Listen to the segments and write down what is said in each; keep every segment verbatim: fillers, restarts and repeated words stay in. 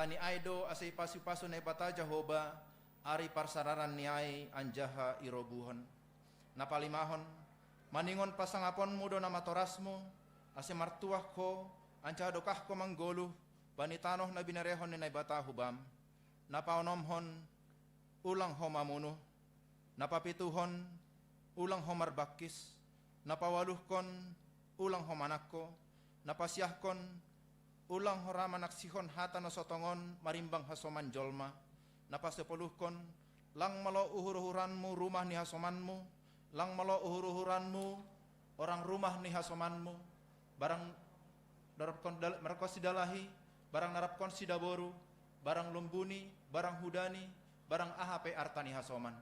Tani ai do ase ipasu-pasu Naibata Jahoba, ari parsararan ni ai anjaha irobuhon. Na palimahon, maningon pasangaponmu do na matorasmu, ase martuah ho, anjaha dokah ho manggoluh, bani tanoh na binerehon ni Naibata hubam. Na paonomhon, ulang ho mamunuh. Na papituhon, ulang ho marbangkis. Na paualuhon, ulang ho manangko. Na pasiahon, ulang ho ra manaksihon hata na so tongon marimbang hasoman jolma. Na pasapuluhon, lang malo uhur-uhuranmu rumah ni hasomanmu, lang malo uhur-uhuranmu orang rumah ni hasomanmu, barang narapkon dal-, narapkon sidalahi, barang narapkon sidaboru, barang lombuni, barang hudani, barang aha pe arta ni hasoman.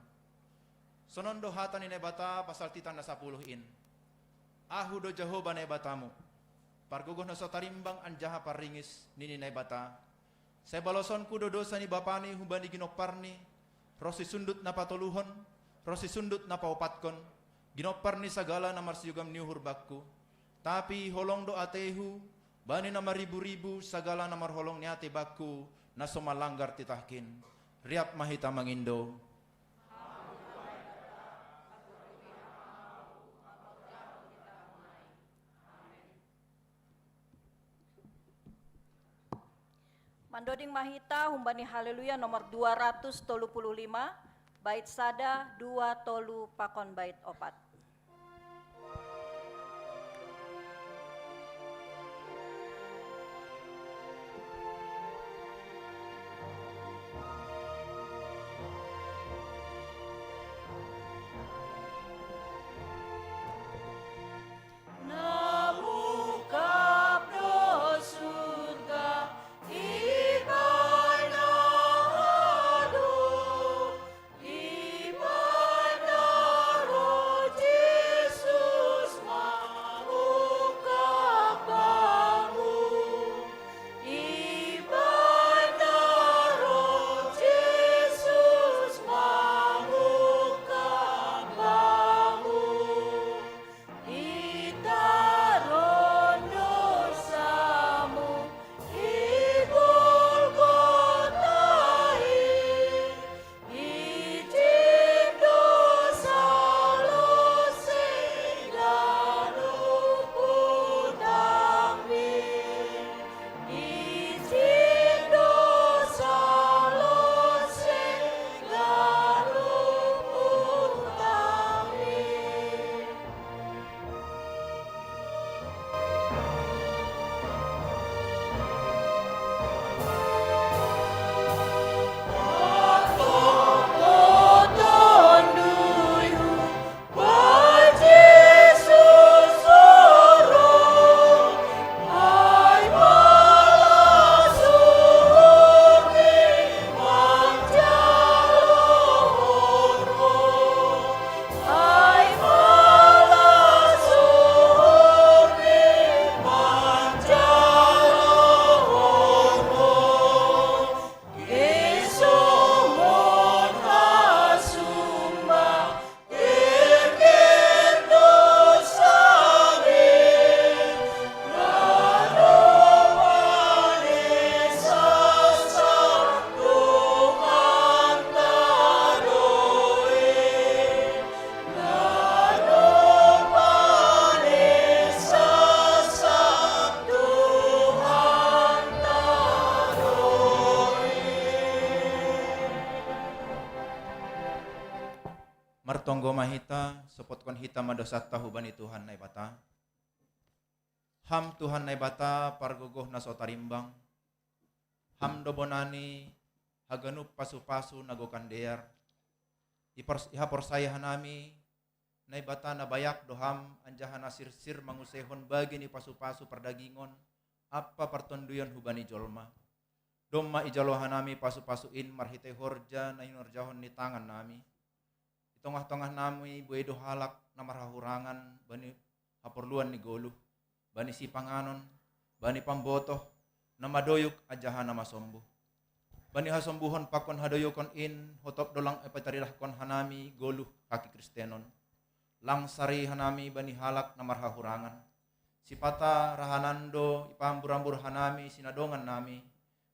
Sonon do hata ni Naibata pasal titan na sapuluh in. Ahu do Jahoba Naibatamu, pargogoh na so tarimbang anjaha parringis, nini Naibata. Sai balosonku do dosa ni bapani humbani ginomparni, ronsi sundut na patoluhon, ronsi sundut na paopatkon, ginompar ni sagala na marsiugam ni uhur bangku. Tapi holong do ateihu, bani na maribu-ribu sagala na marholong ni atei bangku, na so malanggar titahkin. Riap ma hita mangindo. Mandoding ma hita humbani Haleluya nomor dua ratus tolu puluh lima, bait sada, dua, tolu, pakon bait opat. Martonggo ma hita, sopotkon hita ma dosanta hubani Tuhan Naibata. Ham Tuhan Naibata pargogoh na so tarimbang, Ham do bonani haganup pasu-pasu na gokan dear. Ipars-, ihaporsaya hanami, Naibata na bayak do Ham, anjaha na sirsir manguseihon bagi ni pasu-pasu pardagingon ampa partonduyon hubani jolma. Domma ijalo hanami pasu-pasu in marhitei horja na hinorjahon ni tangan nami. I tongah-tongah nami buei do halak na marhahurangan bani haporluan ni goluh, bani sipanganon, bani pambotoh, na madoyuk anjaha na masombuh. Bani hasombuhon pakon hadoyukon in, hotop do lang ipataridahkon hanami goluh hakikristenon. Lang sari hanami bani halak na marhahurangan. Sipata rahanan do ipahambur-ambur hanami sinadongan nami,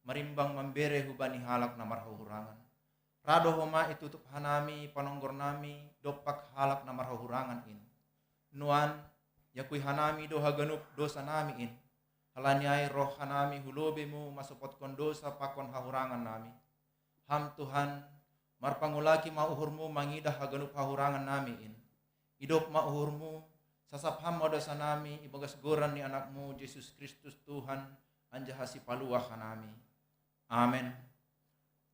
marimbang mambere hubani halak na marhahurangan. Rado homa itutup hanami panonggor nami dompak halak na marhahurangan in. Nuan, iakui hanami do haganup dosa nami in. Halani ai roh hanami hu lobeimu masopotkon dosa pakon hahurangan nami. Ham Tuhan, marpangulaki ma uhurmu mangidah haganup hahurangan nami in. Idop ma uhurmu, sasap ham ma dosa nami ibagas goran ni anakmu Jesus Kristus Tuhan, anjaha sipaluah hanami. Amen.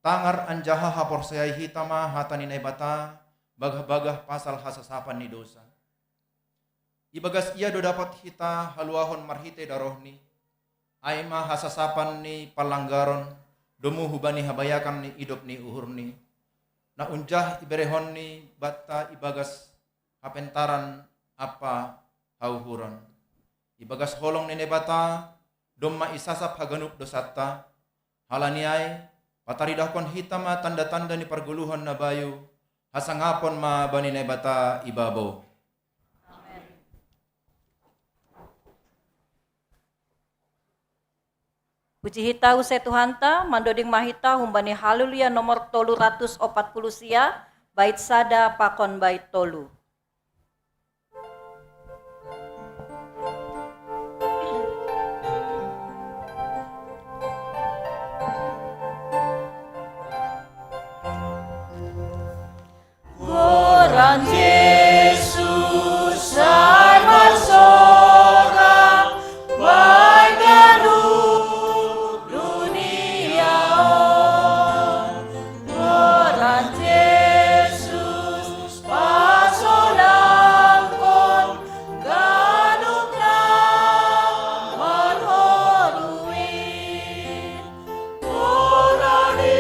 Tangar anjaha haporseai hita ma hata ni Naibata, bagah-bagah pasal hasasapan ni dosa. Ibagas ia do dapot hita haluahon marhitei darohni, ai ma hasasapan ni palanggaron, domu hubani habayakan ni idop ni uhurni. Na unjah iberehonni banta ibagas hapentaran ampa hauhuron. Ibagas holong ni Naibata, domma isasap haganup dosanta. Halani ai, pataridahkon hita ma tanda-tanda ni pargoluhan na bayu, hasangapon ma bani Naibata ibabo. Amen. Puji hita use Tuhanta, mandoding ma hita humbani Haleluya nomor tolu ratus opat puluh sia, bait sada pakon bait tolu. Goran Jesus sai marsorang, bahen ganup dunia on. Goran Jesus pasolangkon ganup na marhaholui. Goran i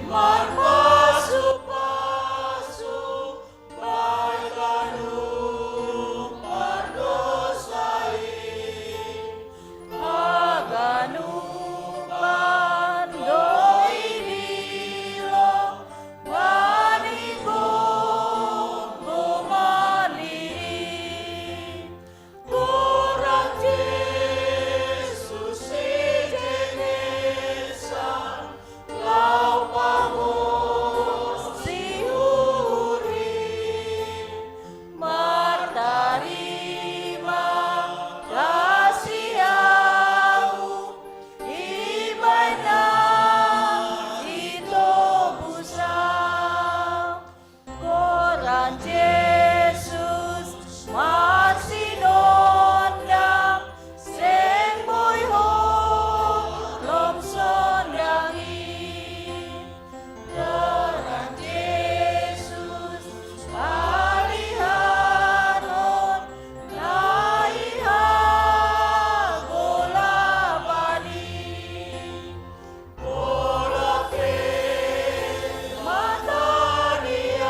marpasu-pasu, bahen ganup pardosa i. Haganupan do ibilong bani gomgoman i. Goran Jesus sijengesan laho pamorsihon uhurhi, martarima kasih ahu, ibahen na itobus ahu. Goran Jesus marsinondang, seng boi holom sondangi. Goran Jesus palihathon na i hagolapan i. Olo pe mataniari,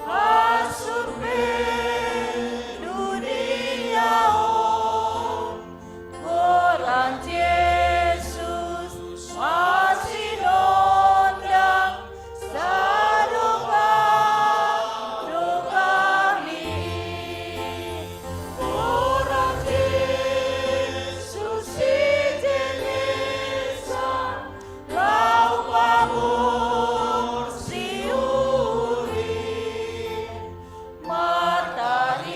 hasurpei dunia on. Goran Jesus marsinondang, sadokah-dokah ni. Goran Jesus sijengesan laho pamorsihon uhurhi, martarima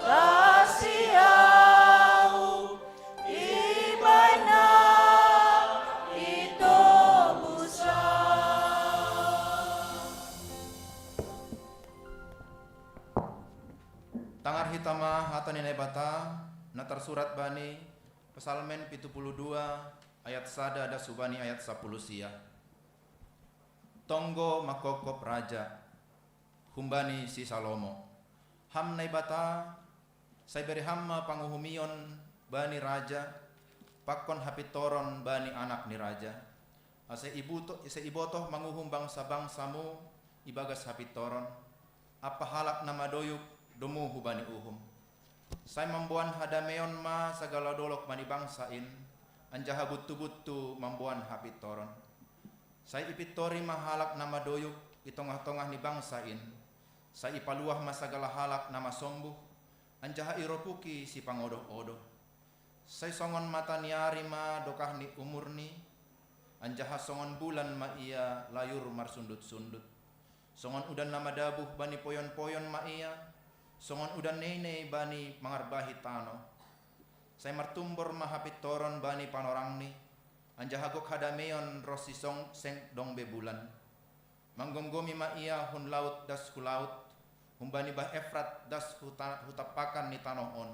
kasih ahu, ibahen na itobus ahu. Tangar hita ma hata ni Naibata, na tarsurat bani Psalmen pitu puluh dua ayat sada das hubani ayat sapuluh sia. Tonggo mangkopkop raja, humbani si Salomo. Ham Naibata, sai bere Ham ma panguhumion bani raja, pakon hapintoron bani anak ni raja. Ase ibuto-, ase ibotoh manguhum bangsa-bangsa-Mu ibagas hapintoron, ampa halak na madoyuk domu hubani uhum. Sai mamboan hadameon ma sagala dolok bani bangsa in, anjaha buntu-buntu mamboan hapintoron. Sai ipintori ma halak na madoyuk i tongah-tongah ni bangsa in, sai ipaluah ma sagala halak na masombuh, anjaha iropuki sipangodoh-odoh. Sai songon mata ni ari ma dokah ni umurni, anjaha songon bulan ma ia layur marsundut-sundut. Songon udan na madabuh bani poyon-poyon ma ia, songon udan neinei bani mangarbahi tano. Sai martumbor ma hapintoron bani panorangni, anjaha gok hadameion ronsi seng dong be bulan. Manggomgomi ma ia hun laut das hu laut, humbani bah Efrat das hu ta-, hu tampakan ni tanoh on.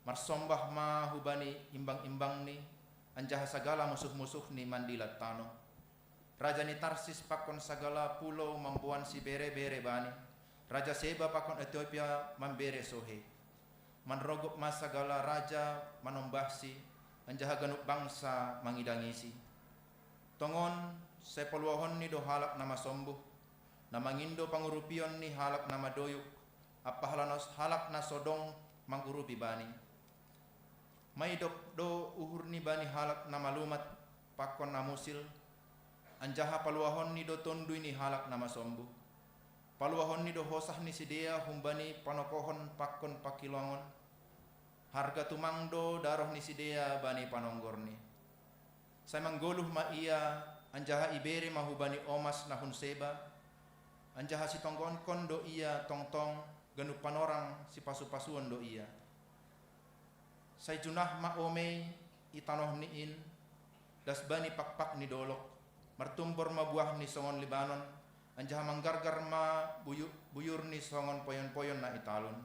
Marsombah ma hubani imbang-imbangni, anjaha sagala musuh-musuhni mandilat tanoh. Raja ni Tarsis pakon sagala pulou mamboan sibere-bere bani, raja Seba pakon Etiopia mambere sohe. Manrogop ma sagala raja manombahsi, anjaha ganup bangsa mangidangisi. Tongon, sai paluahonni do halak na masombuh, na mangindo pangurupion ni halak na madoyuk, ampa halanos halak na so dong mangurupi bani. Maidop do uhurni bani halak na malumat pakon na musil, anjaha paluahonni do tonduy ni halak na masombuh. Paluahonni do hosah ni sidea humbani panokohon pakon pangkilongon. Harga tumang do daroh ni sidea bani panonggorni. Sai manggoluh ma ia, anjaha ibere ma hubani omas na hun Seba, anjaha sitonggonkon do ia tongtong, ganup panorang sipasu-pasuon do ia. Sai junah ma omei i tanohni in, das bani pakpak ni dolok, martumbor ma buahni songon Libanon, anjaha manggargar ma buyu-, buyurni songon poyon-poyon na i talun.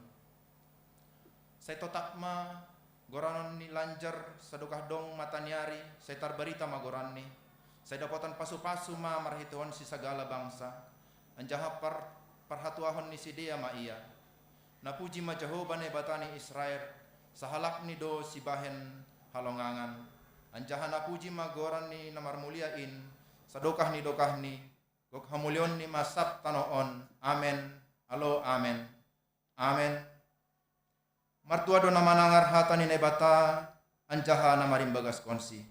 Sai totap ma goranon ni lanjar, sadokah dong mata ni ari, sai tarbarita ma goranni, sai dapotan pasu-pasu ma marhitehonsi sagala bangsa, anjaha par-, parhatuahon ni sidea ma ia. Napuji ma Jahowa Naibata ni Israel, sahalakni do sibahen halongangan. Anjaha napuji ma goran ni na marmulia in, sadokah ni dokahni, gok hamulionni ma sab tanoh on. Amen. Alo, amen. Amen. Martua do na manangar hata ni Naibata, anjaha na marimbagaskonsi.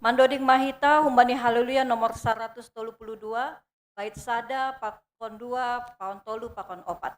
Mandoding ma hita humbani Haleluya nomor saratus tolu pulu dua, bait sada, pakon dua, paon tolu, pakon opat.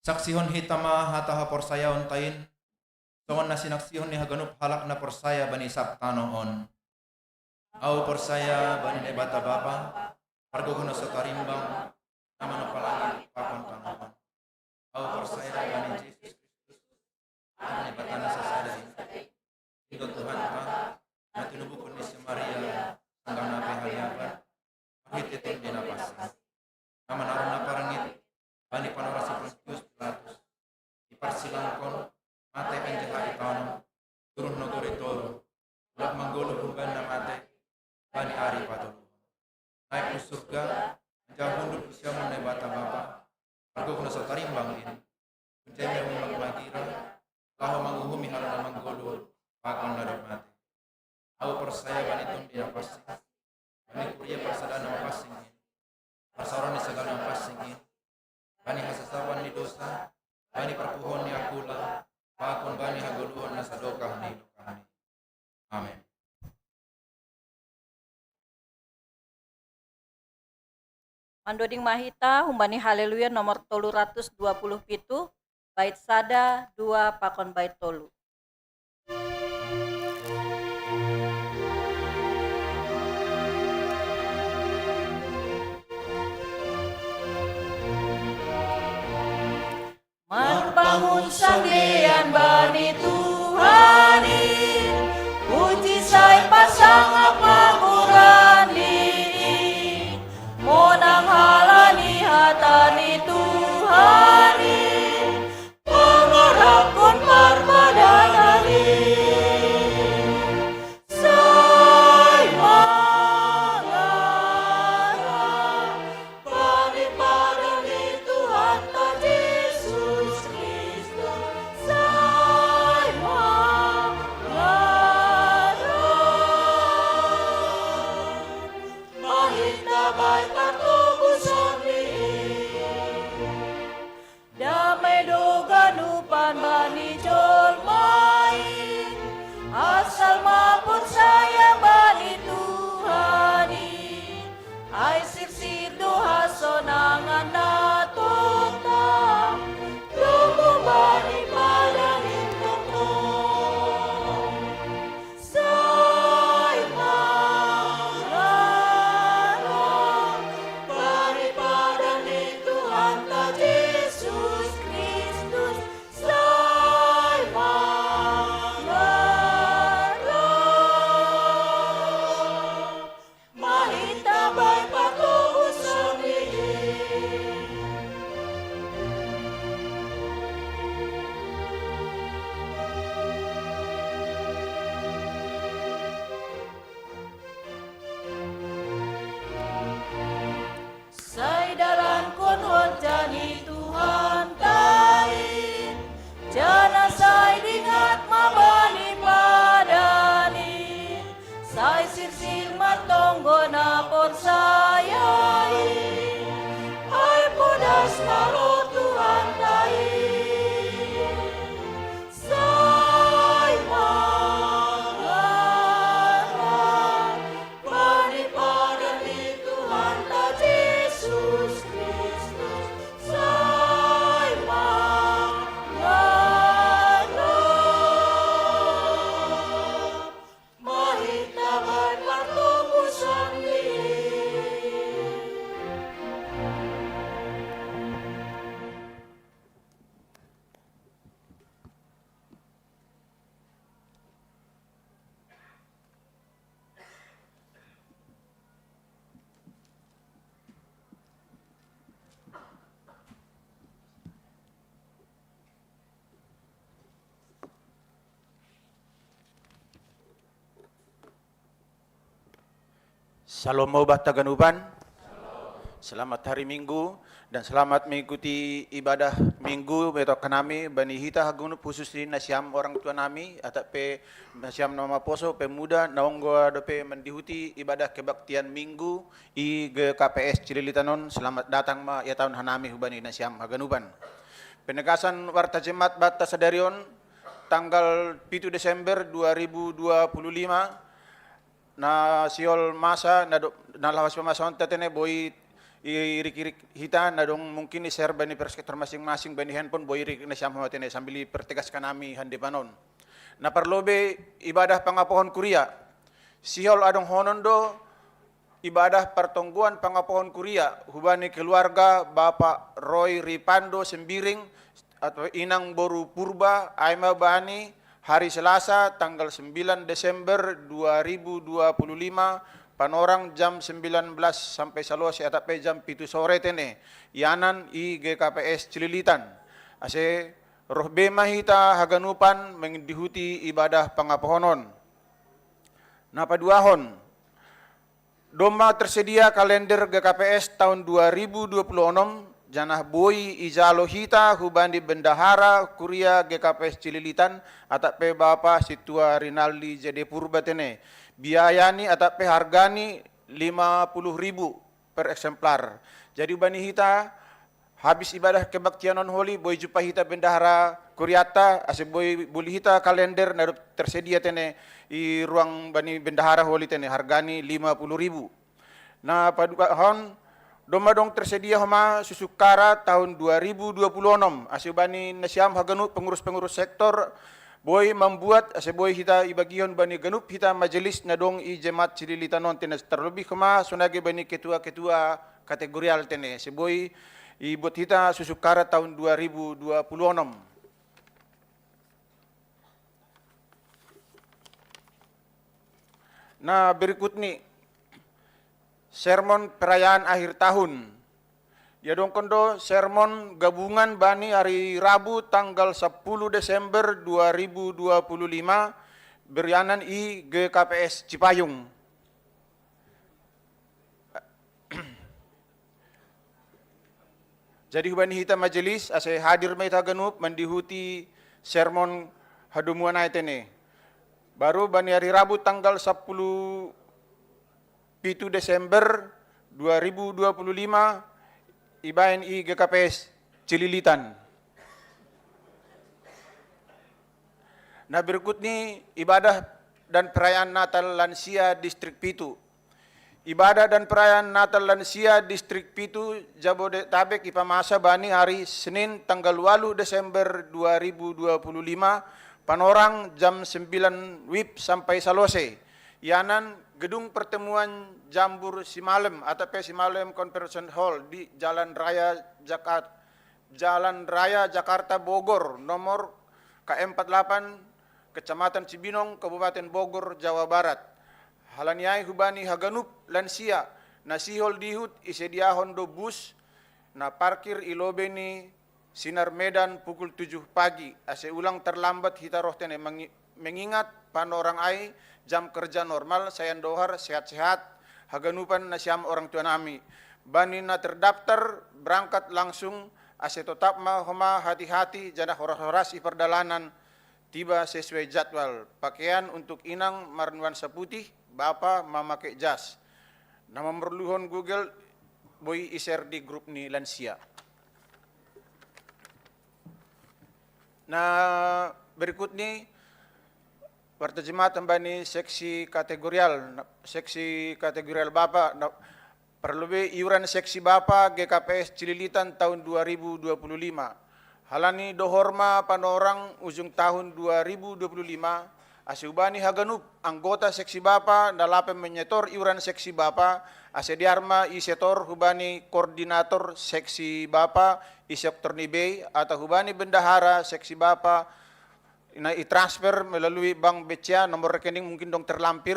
Saksihon hita ma hata haporsayaonta in. songon na sinaksihon ni haganup halak na porsaya bani sab tano on. Ahu porsaya bani Naibata Bapa, pargogo na so tarimbang, na manopa langit pakon tano on. Ahu porsaya bani Jesus Kristus, Anak ni Debata na sasada i, i do Tuhanta, na tinubuhon ni si Maria, sanggah na pehaliapan, marhite Tondi Napansing, na manaron na parngit bani panorang si Pontius Pilatus, diparsilangkon, mate anjaha ditanom, turun nogori toru, mulak manggoluh humbani na mate, bani ari patoluhon. Naek tu surga, anjaha hundul tu siamun Naibata Bapa, pargogo na so tarimbang i. Hujaha ma i mulak magira, laho manguhumi halak na manggoluh, pakon na dob mate. Ahu porsaya bani Tondi Napansing, bani kuria parsadaan na mapansing i, parsaoran ni sagala na mapansing i, bani hasasapan ni dosa, bani parpuhoon ni angkula, pakon bani hagoluhan na sadokah ni dokahni. Amen. Mandoding ma hita humbani Haleluya nomor tolu ratus dua puluh pitu, bait sada, dua, pakon bait tolu. Marpangunsandean bani Tuhan i, puji sai pasangap ma goran ni i, monang halani hata ni Tuhan i, pangarapkon parpadanan i. Sai mangarap bani padan ni Tuhanta Jesus Kristus, sai mangarap. Ma hita baen partobuson ni i. Dame do ganupan bani jolma i, asal ma porsaya bani Tuhan i. Ai sirsir do hasonangan na tongtong, domu bani padan i tongtong. Sai mangarap bani padan ni Tuhanta Jesus Kristus, sai mangarap. Ma hita baen partobuson ni i. Sai dalankon horja ni Tuhanta i, janah sai dingat ma bani padan i. Sai sirsir ma tonggo na porsaya i, ai podas ma roh Tuhanta i. Sai mangarap bani padan ni Tuhanta Jesus Kristus, sai mangarap. Ma hita baen partobuson ni i. Syalom ma hubanta haganupan. Selamat hari Minggu dan selamat mengikuti ibadah Minggu. Betohon hami bani hita haganup, khusus di nasiam orang tua nami, atap pe nasiam na maposo, pemuda, na onggo dope mandihuti ibadah kebaktian Minggu i G K P S Cililitan on, selamat datang ma ihatahon hanami hubani nasiam haganupan. Penegasan warta Jumat banta sadari on, tanggal pitu Desember dua ribu dua puluh lima, na sihol masa, na do-, na laho sihol masa on tene boi irik-irik hita, na dong mungkin i-share bani persektor masing-masing bani handphone, boi irik nasiam homa tene sambil ipertegaskan hami handipan on. Na parlobe ibadah pangapohon kuria. Sihol adong honon do ibadah partonggoan pangapohon kuria hubani keluarga Bapak Roy Ripando Sembiring atau Inang Boru Purba, ai ma bani hari Selasa tanggal sembilan Desember dua ribu dua puluh lima, panorang jam sembilan belas sampai salose atape jam pitu sore tene, ianan i G K P S Cililitan. Ase roh be ma hita haganupan mendihuti ibadah pangapohonon. Na paduahon, domma tersedia kalender G K P S tahun dua ribu dua puluh enam, janah boi ijalo hita hubani bendahara kuria G K P S Cililitan, atape Bapa Situa Rinaldi Jede Purba tene. Biayani atape hargani lima puluh ribu per eksemplar. Jadi bani hita habis ibadah kebaktian on holi, boi jumpa hita bendahara kuriata, ase boi buli hita kalender na dob tersedia tene i ruang bani bendahara holi tene, hargani lima puluh ribu. Na paduahon, domma dong tersedia homa susukara tahun dua ribu dua puluh enam, ase bani nasiam haganup pengurus-pengurus sektor, boi mambuat ase boi hita ibagihon bani ganup hita majelis na dong i jemaat Cililitan on tene, terlebih homa sonage bani ketua-ketua kategorial tene, ase boi ibuat hita susukara tahun dua ribu dua puluh enam. Na berikut ni sermon perayaan akhir tahun. Diadongkon do sermon gabungan bani hari Rabu tanggal sepuluh Desember dua ribu dua puluh lima, berianan i G K P S Cipayung. Jadi hubani hita majelis, ase hadir ma hita ganup mandihuti sermon hadomuan ai tene. Baru bani hari Rabu tanggal sepuluh pitu Desember dua ribu dua puluh lima, ibaen i G K P S Cililitan. Na berikut ni ibadah dan perayaan Natal lansia Distrik Pitu. Ibadah dan perayaan Natal lansia Distrik Pitu Jabodetabek ipamasa bani hari Senin tanggal walu Desember dua ribu dua puluh lima, panorang jam sembilan wib sampai salose. Ianan Gedung Pertemuan Jambur Simalem atape Simalem Convention Hall di Jalan Raya Jakarta, Jalan Raya Jakarta Bogor, nomor K M empat delapan, Kecamatan Cibinong, Kabupaten Bogor, Jawa Barat. Halani ai hubani haganup lansia na sihol dihut isediahon do bus na parkir i lobei ni Sinar Medan pukul tujuh pagi, ase ulang terlambat hita roh tene, mengi-, mengingat panorang ai jam kerja normal, sai andohar sehat-sehat haganupan nasiam orang tua nami. Bani na terdaftar berangkat langsung, ase totap ma homa hati-hati janah horas-horas i pardalanan, tiba sesuai jadwal. Pakaian untuk inang marnuansa putih, bapa mamake jas. Na memerluhon Google, boi i-share di grup ni lansia. Na berikut ni partajumatan bani seksi kategorial, na, seksi kategorial bapa, na, parlobe iuran seksi bapa G K P S Cililitan tahun dua ribu dua puluh lima. Halani dohor ma panorang ujung tahun dua ribu dua puluh lima, ase hubani haganup anggota seksi bapa na lape menyetor iuran seksi bapa, ase dear ma isetor hubani koordinator seksi bapa i sektor ni bei, atau hubani bendahara seksi bapa na itransfer melalui Bank B C A, nomor rekening mungkin dong terlampir,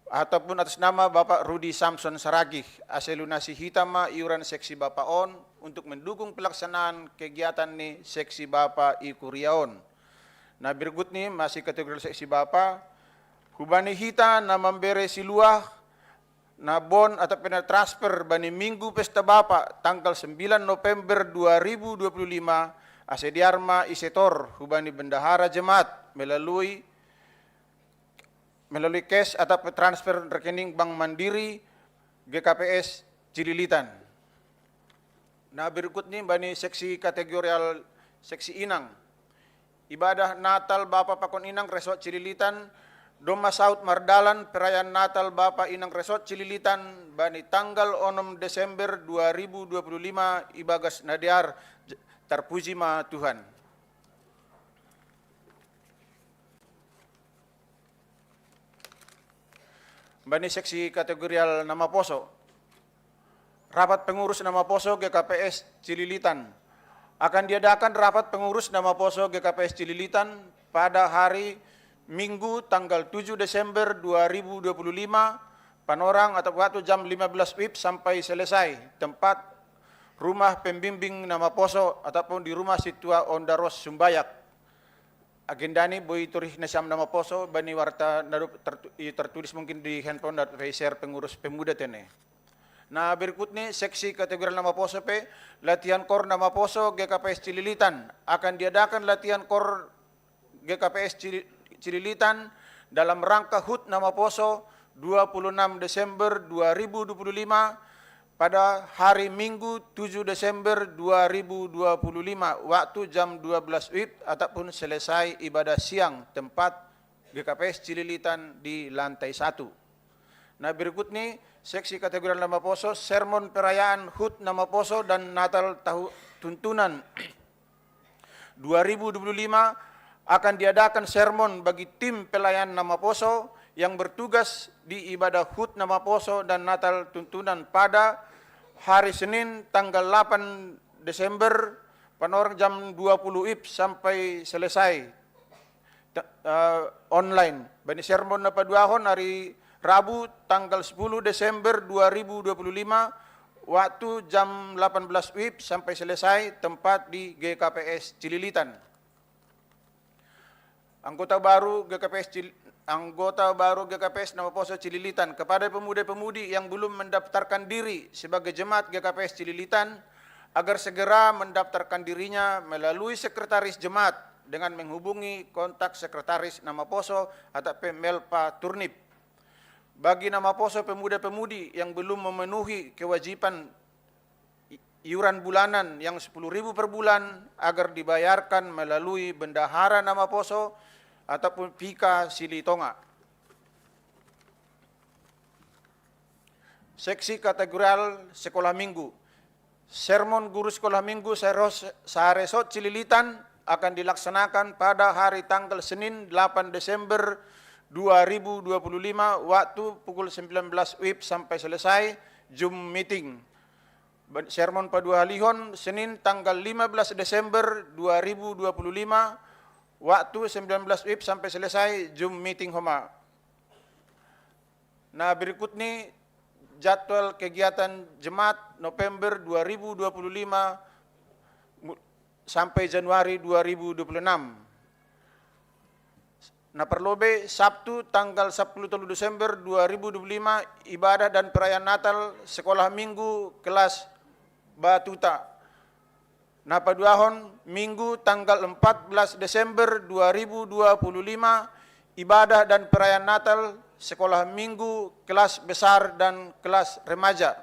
ataupun atas nama Bapak Rudi Samson Saragih, ase lunasi hita ma iuran seksi bapa on untuk mendukung pelaksanaan kegiatan ni seksi bapa i kuria on. Na berikut ni masih kategori seksi bapa, hubani hita na mambere siluah, na bon atape na transfer bani Minggu Pesta Bapa tanggal sembilan November dua ribu dua puluh lima, ase dear ma isetor hubani bendahara jemaat melalui, melalui cash atape transfer rekening Bank Mandiri G K P S Cililitan. Na berikut ni bani seksi kategorial seksi inang. Ibadah Natal Bapa pakon Inang Resort Cililitan, domma saut mardalan perayaan Natal Bapa Inang Resort Cililitan bani tanggal onom Desember dua ribu dua puluh lima ibagas na dear. J-, terpuji ma Tuhan. Bani seksi kategorial Namaposo. Rapat pengurus Namaposo G K P S Cililitan. Akan diadakan rapat pengurus Namaposo G K P S Cililitan pada hari Minggu tanggal tujuh Desember dua ribu dua puluh lima, panorang atau waktu jam lima belas wib sampai selesai. Tempat rumah pembimbing Namaposo ataupun di rumah Situa Ondaros Sumbayak. Agenda ni boi turih nasiam Namaposo, bani warta nadu tertu-, i tertulis mungkin di handphone dan share pengurus pemuda tene. Nah, berikut ni seksi kategorial Namaposo pe, latihan kor Namaposo G K P S Cililitan. Akan diadakan latihan kor G K P S Cili-, Cililitan dalam rangka hut Namaposo dua puluh enam Desember dua ribu dua puluh lima pada hari Minggu tujuh Desember dua ribu dua puluh lima, waktu jam dua belas wib ataupun selesai ibadah siang, tempat G K P S Cililitan di lantai satu. Nah, berikut ni seksi kategorial Namaposo, sermon perayaan hut Namaposo dan Natal tahu tuntunan dua ribu dua puluh lima. Akan diadakan sermon bagi tim pelayan Namaposo yang bertugas di ibadah hut Namaposo dan Natal tuntunan pada hari Senin tanggal delapan Desember, panorang jam dua puluh wib sampai selesai. Te-, eh, online. Bani sermon napaduahon hari Rabu tanggal sepuluh Desember dua ribu dua puluh lima, waktu jam delapan belas wib sampai selesai, tempat di G K P S Cililitan. Anggota baru G K P S Cil-, anggota baru G K P S Namaposo Cililitan. Kepada pemuda-pemudi yang belum mendaftarkan diri sebagai jemaat G K P S Cililitan, agar segera mendaftarkan dirinya melalui sekretaris jemaat dengan menghubungi kontak sekretaris Namaposo atau Pemelpa Turnip. Bagi Namaposo pemuda-pemudi yang belum memenuhi kewajiban i-, iuran bulanan yang sepuluh ribu per bulan agar dibayarkan melalui bendahara Namaposo ataupun Pika Silitonga. Seksi kategorial sekolah minggu. Sermon guru sekolah minggu Saros-, Saresot Cililitan akan dilaksanakan pada hari tanggal Senin delapan Desember dua ribu dua puluh lima, waktu pukul sembilan belas wib sampai selesai Zoom meeting. Ben-, sermon paduahalihon Senin tanggal lima belas Desember dua ribu dua puluh lima, waktu sembilan belas wib sampai selesai Zoom meeting homa. Nah, berikut ni jadwal kegiatan jemaat November dua ribu dua puluh lima mu-, sampai Januari dua ribu dua puluh enam. Nah, perlobe Sabtu tanggal sepuluh Desember dua ribu dua puluh lima, ibadah dan perayaan Natal sekolah minggu kelas Batuta. Napaduahon Minggu tanggal empat belas Desember dua ribu dua puluh lima, ibadah dan perayaan Natal sekolah minggu kelas besar dan kelas remaja.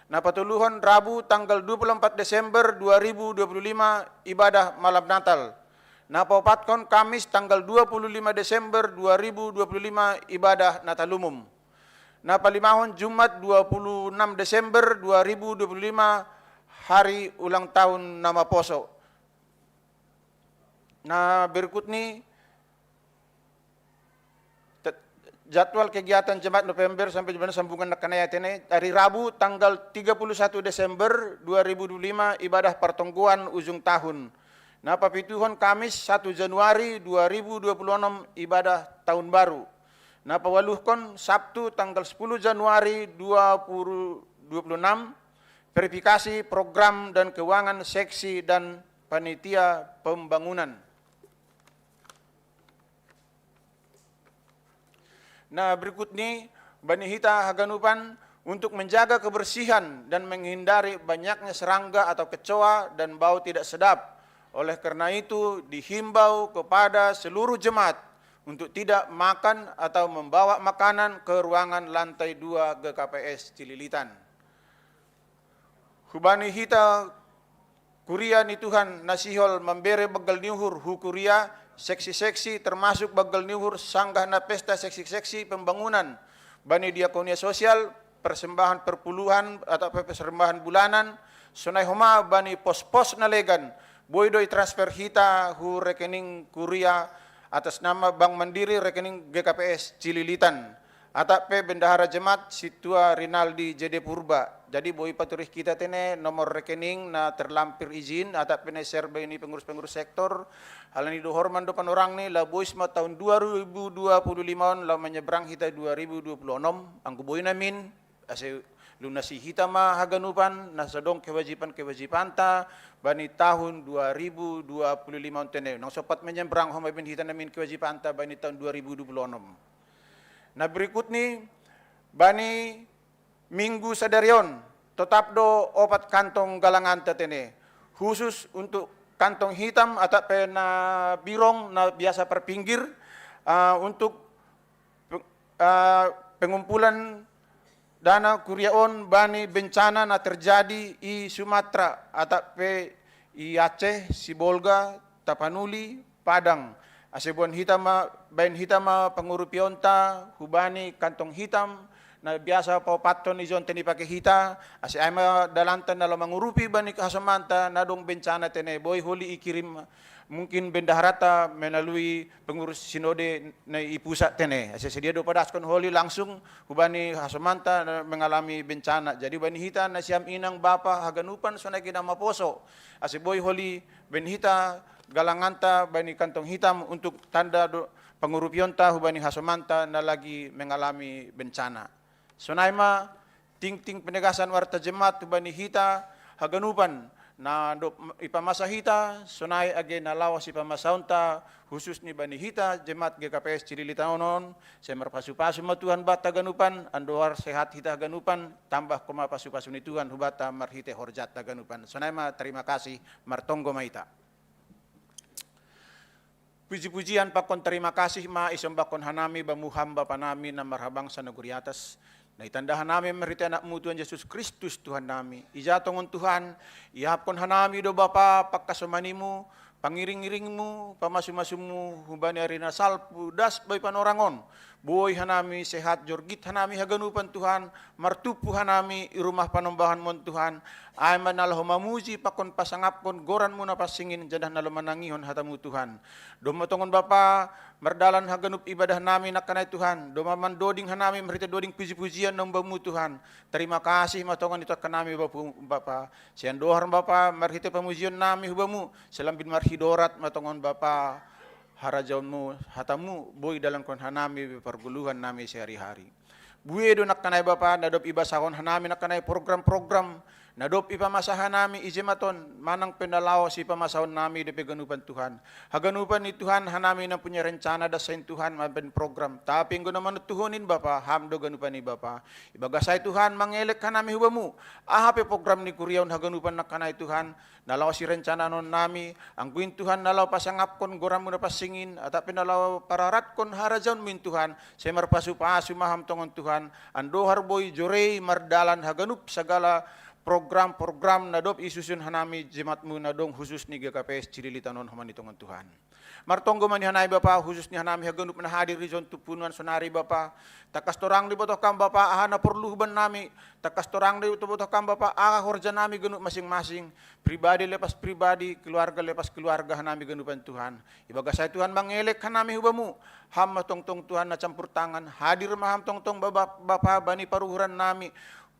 Napatoluhon Rabu tanggal dua puluh empat Desember dua ribu dua puluh lima, ibadah malam Natal. Napaopatkon Kamis tanggal dua puluh lima Desember dua ribu dua puluh lima, ibadah Natal umum. Napalimahon Jumat dua puluh enam Desember dua ribu dua puluh lima, hari ulang tahun Namaposo. Nah, berikut ni te-, jadwal kegiatan jemaat November sampai jemaat sambungan na kanaya tene, hari Rabu tanggal tiga puluh satu Desember dua ribu dua puluh lima, ibadah pertonggoan ujung tahun. Napapituhon Kamis satu Januari dua ribu dua puluh enam, ibadah tahun baru. Napawaluhkon Sabtu tanggal sepuluh Januari dua ribu dua puluh enam, verifikasi program dan keuangan seksi dan panitia pembangunan. Nah, berikut ni bani hita haganupan untuk menjaga kebersihan dan menghindari banyaknya serangga atau kecoa dan bau tidak sedap. Oleh karena itu, dihimbau kepada seluruh jemaat untuk tidak makan atau membawa makanan ke ruangan lantai dua G K P S Cililitan. Hubani hita kuria ni Tuhan na sihol mambere banggal ni uhur hu kuria, seksi-seksi, termasuk banggal ni uhur sanggah na pesta seksi-seksi pembangunan, bani diakonia sosial, persembahan perpuluhan atau persembahan bulanan, sonai homa bani pos-pos na legan, boi do i transfer hita hu rekening kuria atas nama Bank Mandiri, rekening G K P S Cililitan. Atap pe bendahara jemaat si tua Rinaldi J D Purba. Jadi boi paturih hita tene nomor rekening na terlampir izin, atap pe na share baini pengurus-pengurus sektor. Hal ni dohor man do panorang ni, la bois ma tahun dua ribu dua puluh lima on, la menyeberang hita dua ribu dua puluh enam, anggo boi namin, ase lunasi hita ma haganupan, na so adong kewajiban-kewajibanta bani tahun dua ribu dua puluh lima on tene. Nang sompat menyeberang homa bin hita namin kewajibanta bani tahun dua ribu dua puluh enam. Na berikut ni, bani minggu sadari on, totap do opat kantong galanganta tene. Khusus untuk kantong hitam atap pe na birong na biasa parpinggir, ah, untuk pe-, ah, pengumpulan dana kuria on bani bencana na terjadi i Sumatera, atap pe i Aceh, Sibolga, Tapanuli, Padang. Ase baen hita ma, baen hita ma pangurupionta hubani kantong hitam na biasa paopathon i jon tene ipake hita, ase ai ma dalanta na laho mangurupi bani hasomanta na adong bencana tene, boi holi ikirim mungkin bendaharata melalui pengurus sinode na i pusat tene. Ase sadia do padaskon holi langsung hubani hasomanta na mengalami bencana. Jadi bani hita nasiam inang bapa haganupan sonai ke na maposo. Ase boi holi baen hita galanganta bani kantong hitam untuk tanda do pangurupionta hubani hasomanta na lagi mengalami bencana. Sonai ma tingting penegasan warta jemaat hubani hita haganupan, na dob ipamasa hita, sonai age na laho sipamasaonta, khusus ni bani hita jemaat G K P S Cililitan on, sai marpasu-pasu ma Tuhan banta haganupan, andohar sehat hita haganupan, tambahkon ma pasu-pasu ni Tuhan hubanta marhite horjanta haganupan. Sonai ma, terima kasih, martonggo ma hita. Puji-pujian pakon terima kasih ma isombahkon hanami bamu Ham Bapa nami na marhabangsa nagori atas, na itanda hanami marhite Anakmu Tuhan Jesus Kristus Tuhan nami. Ija tongon Tuhan, iahapkon hanami do Bapa pangkasomanimu, pangiring-iringmu, pamasu-masumu, hubani ari na salpu das boi panorang on. Boi hanami sehat, jorgit hanami haganupan Tuhan, martumpu hanami i rumah panombahanmu on Tuhan, ai ma na laho mamuji pakon pasangapkon goranmu na pansingin janah na laho manangihon hatamu Tuhan. Domma tongon Bapa, mardalan haganup ibadah nami nangkanai Tuhan, domma mandoding hanami marhite doding puji-pujian na umbamu Tuhan. Terima kasih ma tongon itangkas nami Bapa, Bapa. Sai andohar Bapa, marhite pamujion nami hubamu, sai lambin marhidorat ma tongon Bapa, harajaonmu, hatamu, boi dalankon hanami pargoluhan nami sehari-hari. Bue do nangkanai Bapa, na dob ibasahon hanami nangkanai program-program, na dob ipamasa hanami i jemaat on, manang pe na laho sipamasaon nami dope haganupan Tuhan. Haganupan ni Tuhan hanami na punya rencana das sain Tuhan mambaen program. Tapi anggo na manontuhon in Bapa, Ham do haganupan i Bapa. Ibagas ai Tuhan mangelek hanami hubamu. Aha pe program ni kuria on haganupan nangkanai Tuhan, na laho sirencanaon nami, anggo in Tuhan na laho pasangapkon goranmu na pansingin, atap pe na laho pararatkon harajaonmu in Tuhan, sai marpasu-pasu ma Ham tongon Tuhan, andohar boi jorei mardalan haganup sagala program-program na dob isusun hanami jemaatmu na adong khusus ni G K P S Cililitan on homa ni tongon Tuhan. Martonggo ma ni hanami Bapa, khusus ni hanami haganup na hadir ijon tu punuan sonari Bapa. Tangkas torang do ibotoh Kam Bapa, aha na porlu hubaen nami. Tangkas torang do ibotoh Kam Bapa, aha horja nami ganup masing-masing. Pribadi lepas pribadi, keluarga lepas keluarga hanami haganupan Tuhan. Ibagas ai Tuhan mangelek hanami hubamu. Ham ma tongtong Tuhan na campur tangan, hadir ma Ham tongtong Bapa, Bapa bani paruhuran nami.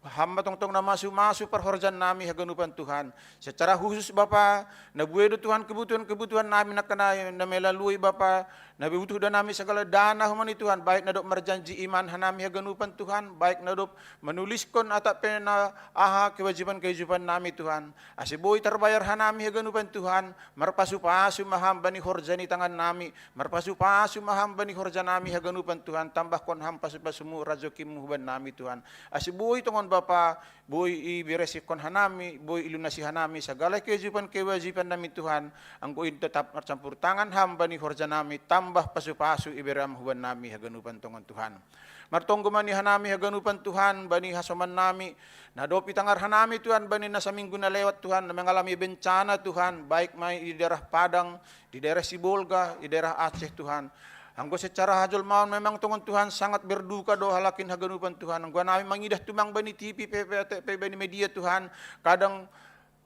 Ham ma tongtong na masu-masu parhorjaan nami haganupan Tuhan. Secara khusus Bapa, na bue do Tuhan kebutuhan-kebutuhan nami nangkanai na melalui Bapa, na butuh do nami sagala dana homa ni Tuhan, baik na dob marjanji iman hanami haganupan Tuhan, baik na dob manuliskon atap pe na aha kewajiban-kewajiban nami Tuhan. Ase boi tarbayar hanami haganupan Tuhan, marpasu-pasu ma Ham bani horja ni tangan nami, marpasu-pasu ma Ham bani horja nami haganupan Tuhan, tambahkon Ham pasu-pasumu rajokimu hubaen nami Tuhan. Ase boi tongon Bapa, boi iberesikkon hanami, boi ilunasi hanami sagala kewajiban-kewajiban nami Tuhan, anggo in tetap marcampur tangan Ham bani horja nami, tambah pasu-pasu ibere Ham hubaen nami haganupan tongon Tuhan. Martonggo ma ni hanami haganupan Tuhan, bani hasoman nami, na dob itangar hanami Tuhan, bani na saminggu na lewat Tuhan, na mengalami bencana Tuhan, baik ma i daerah Padang, di daerah Sibolga, di daerah Aceh Tuhan. Anggo secara hajolmaon memang tongon Tuhan sangat berduka do halak in haganupan Tuhan. Anggo hanami mangidah tumang bani T V pe, pe, pe bani media Tuhan, kadang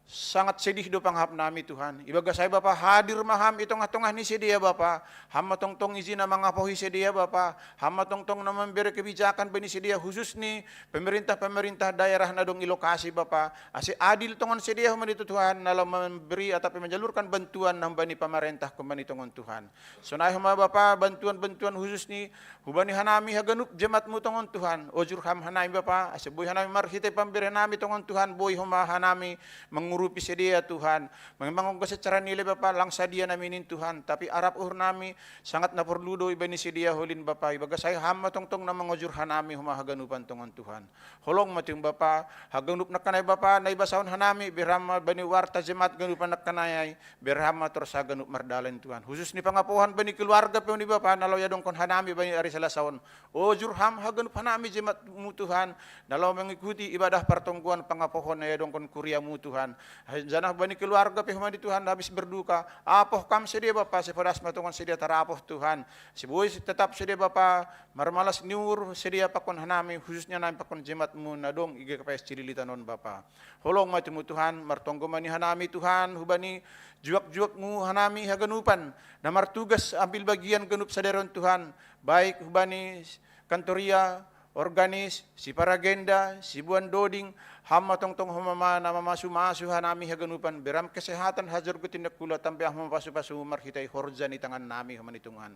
Sangat sedih do pangahap nami Tuhan. Ibagas ai Bapa, hadir ma Ham i tongah-tongah ni sidea Bapa. Ham ma tongtong ijin na mangapohi sidea Bapa. Ham ma tongtong na mambere kebijakan bani sidea, khusus ni pemerintah-pemerintah daerah na adong i lokasi Bapa. Ase adil tongon sidea humbani Tuhan, na laho mamberi atap manjalurkan bantuan na humbani pamarentah humbani tongon Tuhan. Sonai homa Bapa, bantuan-bantuan khusus ni hubani hanami haganup jemaat-Mu tongon Tuhan. Ojur Ham hanami Bapa, ase boi hanami marhite pambere nami tongon Tuhan, boi homa hanami mangurupi sidea Tuhan. Memang anggo secara nilai Bapa, lang sadia nami nin Tuhan, tapi arap uhur nami, sangat na porlu do ibani sidea holin Bapa, ibagas ai Ham ma tongtong na mangojur hanami homa haganupan tongon Tuhan. Holong ma tu Ham Bapa, haganup nangkanai Bapa, na ibasahon hanami, bere Ham ma bani warta jemaat ganupan nangkanai, bere Ham ma torus haganup mardalan Tuhan. Khusus ni pangapohan bani keluarga pe ni Bapa, na laho iadongkon hanami bani ari Salasa on. Ojur Ham haganup hanami jemaat-Mu Tuhan, na laho mengikuti ibadah partonggoan pangapohon na iadongkon kuria-Mu Tuhan. Janah bani keluarga pe humbani Tuhan habis berduka, apoh Kam sidea Bapa, ase podas ma tongon sidea tarapoh Tuhan. Ase boi tetap sidea Bapa, marmalas ni uhur sidea pakon hanami, khususnya hanami pakon jemaat-Mu na adong i G K P S Cililitan on Bapa. Holong ma tu Ham Tuhan, martonggo ma nian hanami Tuhan, hubani juak-juak-Mu hanami haganupan, na martugas ambil bagian ganup sadari on Tuhan, baik hubani kantoria, organis, siparagenda, siboan doding, Ham ma tongtong homa na mamasu-masu hanami haganupan, bere Ham kesehatan, hajorgot ni angka ula, tambah Ham ma pasu-pasu marhite horja ni tangan nami humbani Tuhan.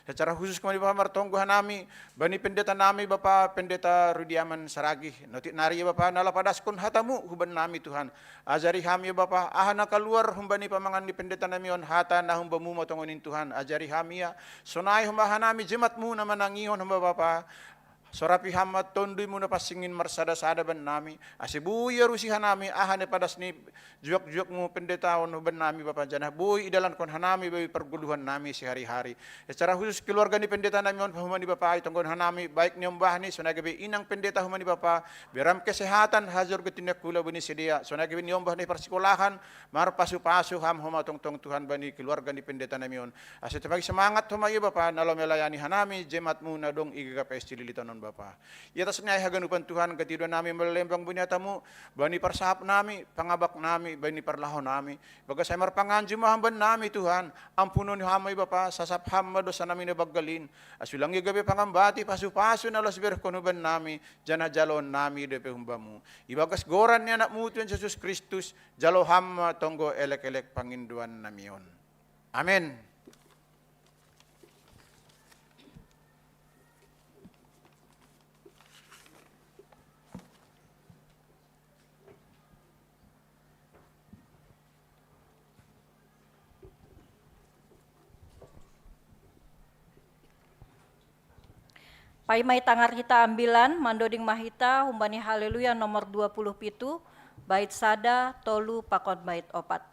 Secara khusus humbani Bapa, martonggo hanami bani pendeta nami Bapa, Pendeta Rudiaman Saragih. Na otik nari Bapa, na laho padaskon hata-Mu huban nami Tuhan. Ajari hami Bapa, aha na kaluar humbani pamangan ni pendeta nami on, hata na humba-Mu ma tongon i Tuhan. Ajari hami ia, sonai homa hanami jemaat-Mu na manangihon homa Bapa. Sorapi Ham ma Tonduy-Mu na pansing in marsada-sada bannami, ase boi iarusi hanami aha na ipadas ni juak-juak-Mu pendeta on hubannami Bapa, janah boi idalankon hanami bani pargoluhan nami sihari-hari. Secara khusus keluarga ni pendeta nami on, pahumbani Bapa, itonggohon hanami, baik niombahni sonai gabe inang pendeta humbani Bapa, bere Ham kesehatan, hajorgot ni angka ula bani sidea, sonai gabe niombah na i parsikolahan, marpasu-pasu Ham homa tongtong Tuhan bani keluarga ni pendeta nami on. Ase tambah semangat homa ia Bapa, na laho melayani hanami jemaat-Mu na adong i G K P S Cililitan on Bapa. I atas ni ai haganupan Tuhan, gati do nami marlembang bani hata-Mu, bani parsahap nami, pangabak nami, bani parlahou nami. Ibagas ai marpanganju ma Ham bannami Tuhan, ampunonku Ham ma i Bapa, sasap Ham ma dosa nami na banggal in. Ase ulang ia gabe pangambati, pasu-pasu na laho siberehkon hubannami, janah jaloon nami dope humba-Mu. Ibagas goran ni Anak-Mu Tuhan Jesus Kristus, jalo Ham ma tonggo elek-elek pangindoan nami on. Amen. Paima i tangar hita ambilan, mandoding ma hita humbani Haleluya nomor dua puluh pitu, bait sada, tolu, pakon bait opat.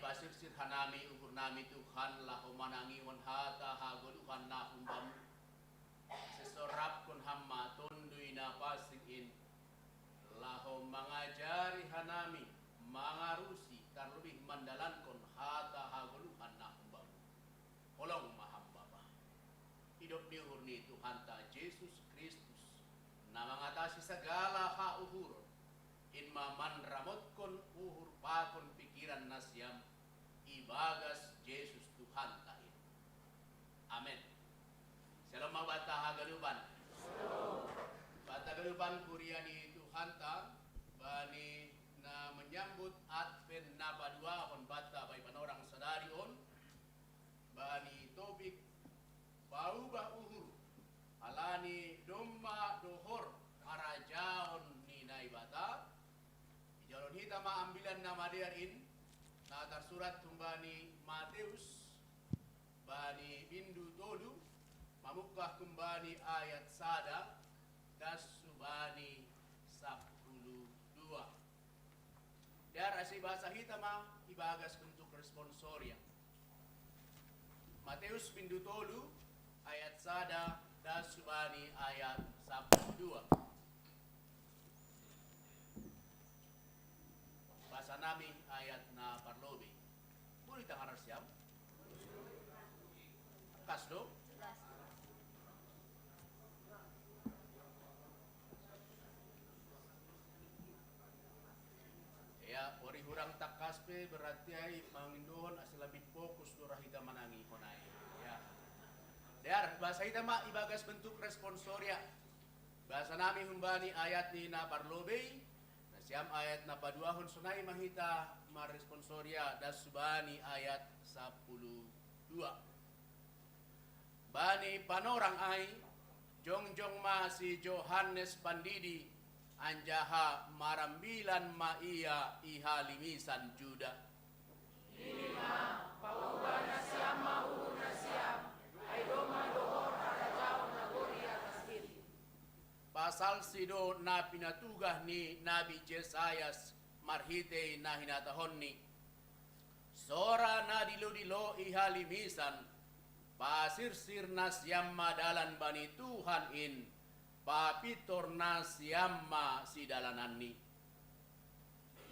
Pasirsir hanami uhur nami Tuhan, laho manangihon hata hagoluhan na humbamu. Sesorapkon ham ma Tonduy Napansing in, laho mangajari hanami, mangarusi, tarlobih mandalankon hata hagoluhan na humbamu. Holong ma ham Bapa. Idop ni uhur ni Tuhanta Jesus Kristus, na mangatasi sagala hauhuron, in ma manramotkon uhur pakon pikiran nasiam, ibagas Jesus Tuhanta in. Amen. Syalom ma banta haganupan. Banta haganupan kuria ni Tuhanta, bani na menyambut Advent na paduahon banta bani panorang sadari on, bani topik paubah uhur, halani domma dohor harajaon ni Naibata. Ijalo hita ma ambilan na madear in, na tarsurat humbani Mateus, bani bindu tolu, mamungkah humbani ayat sada, das hubani sapuluh dua. Dear, ase ibasa hita ma ibagas bentuk responsoria. Mateus bindu tolu ayat sada das hubani ayat sapuluh dua. Basa nami ayat na parlobei. Boi tangkas siam? Kas do? Ya, ori hurang tangkas pe berarti ai mangindo on ase lebih fokus do ra hita manangihon ai. Ya. Dear, basa hita ma ibagas bentuk responsoria. Basa nami humbani ayat ni na parlobei, nasiam ayat na paduahon, sonai ma hita marresponsoria das hubani ayat sapuluh dua. Bani panorang ai, jongjong ma si Johannes Pandidi, anjaha marambilan ma ia i halimisan Juda. Nini ma, paubah nasiam ma uhur nasiam, ai domma dohor harajaon nagori atas in. Pasalsi do na pinatugah ni Nabi Jesayas marhitei na hinatahonni: Sora na dilo-dilo i halimisan, pasirsir nasiam ma dalan bani Tuhan in, papintor nasiam ma sidalananni.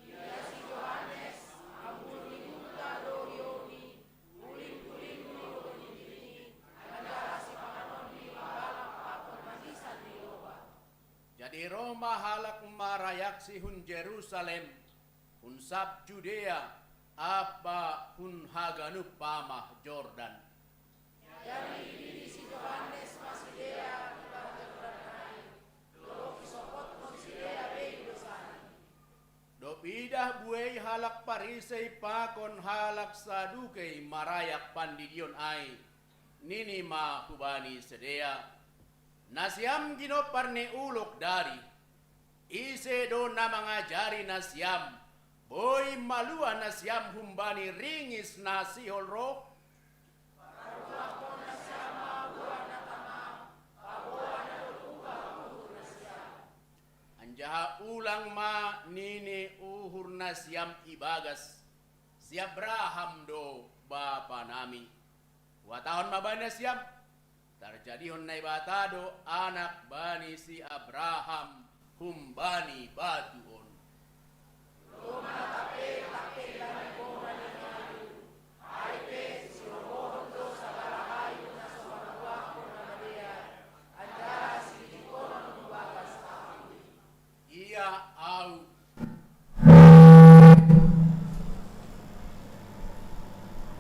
Ia si Johannes, ambul ni unta do iomi, uling-uling ni uling-uling, anjaha sipanganonni balang pakon manisan ni lobah. Jadi roh ma halak marayaksi hun Jerusalem, hun sab Judea, ampa hun haganup pamah Jordan. Jadi ididi si Johannes ma sidea i bah Jordan ai, dohot isopothon sidea bei dosani. Dob idah buei halak Parisei pakon halak Sadukei marayak pandidion ai, nini ma hubani sidea: Nasiam ginompar ni ulok dari, ise do na mangajari nasiam, boi malua nasiam humbani ringis na sihol roh? Paruaphon nasiam ma buah na tama, paboa na dob ubah uhur nasiam. Anjaha ulang ma nini uhur nasiam ibagas: Si Abraham do bapa nami. Huhatahon ma bani nasiam: Tarjadihon Naibata do anak bani si Abraham humbani batu on. Domma tape-tape i lambung ni hayu, ai pe sirobohon do sagala hayu na so manuahon na madear, anjaha sititikonon hu bagas api. Ia Ahu.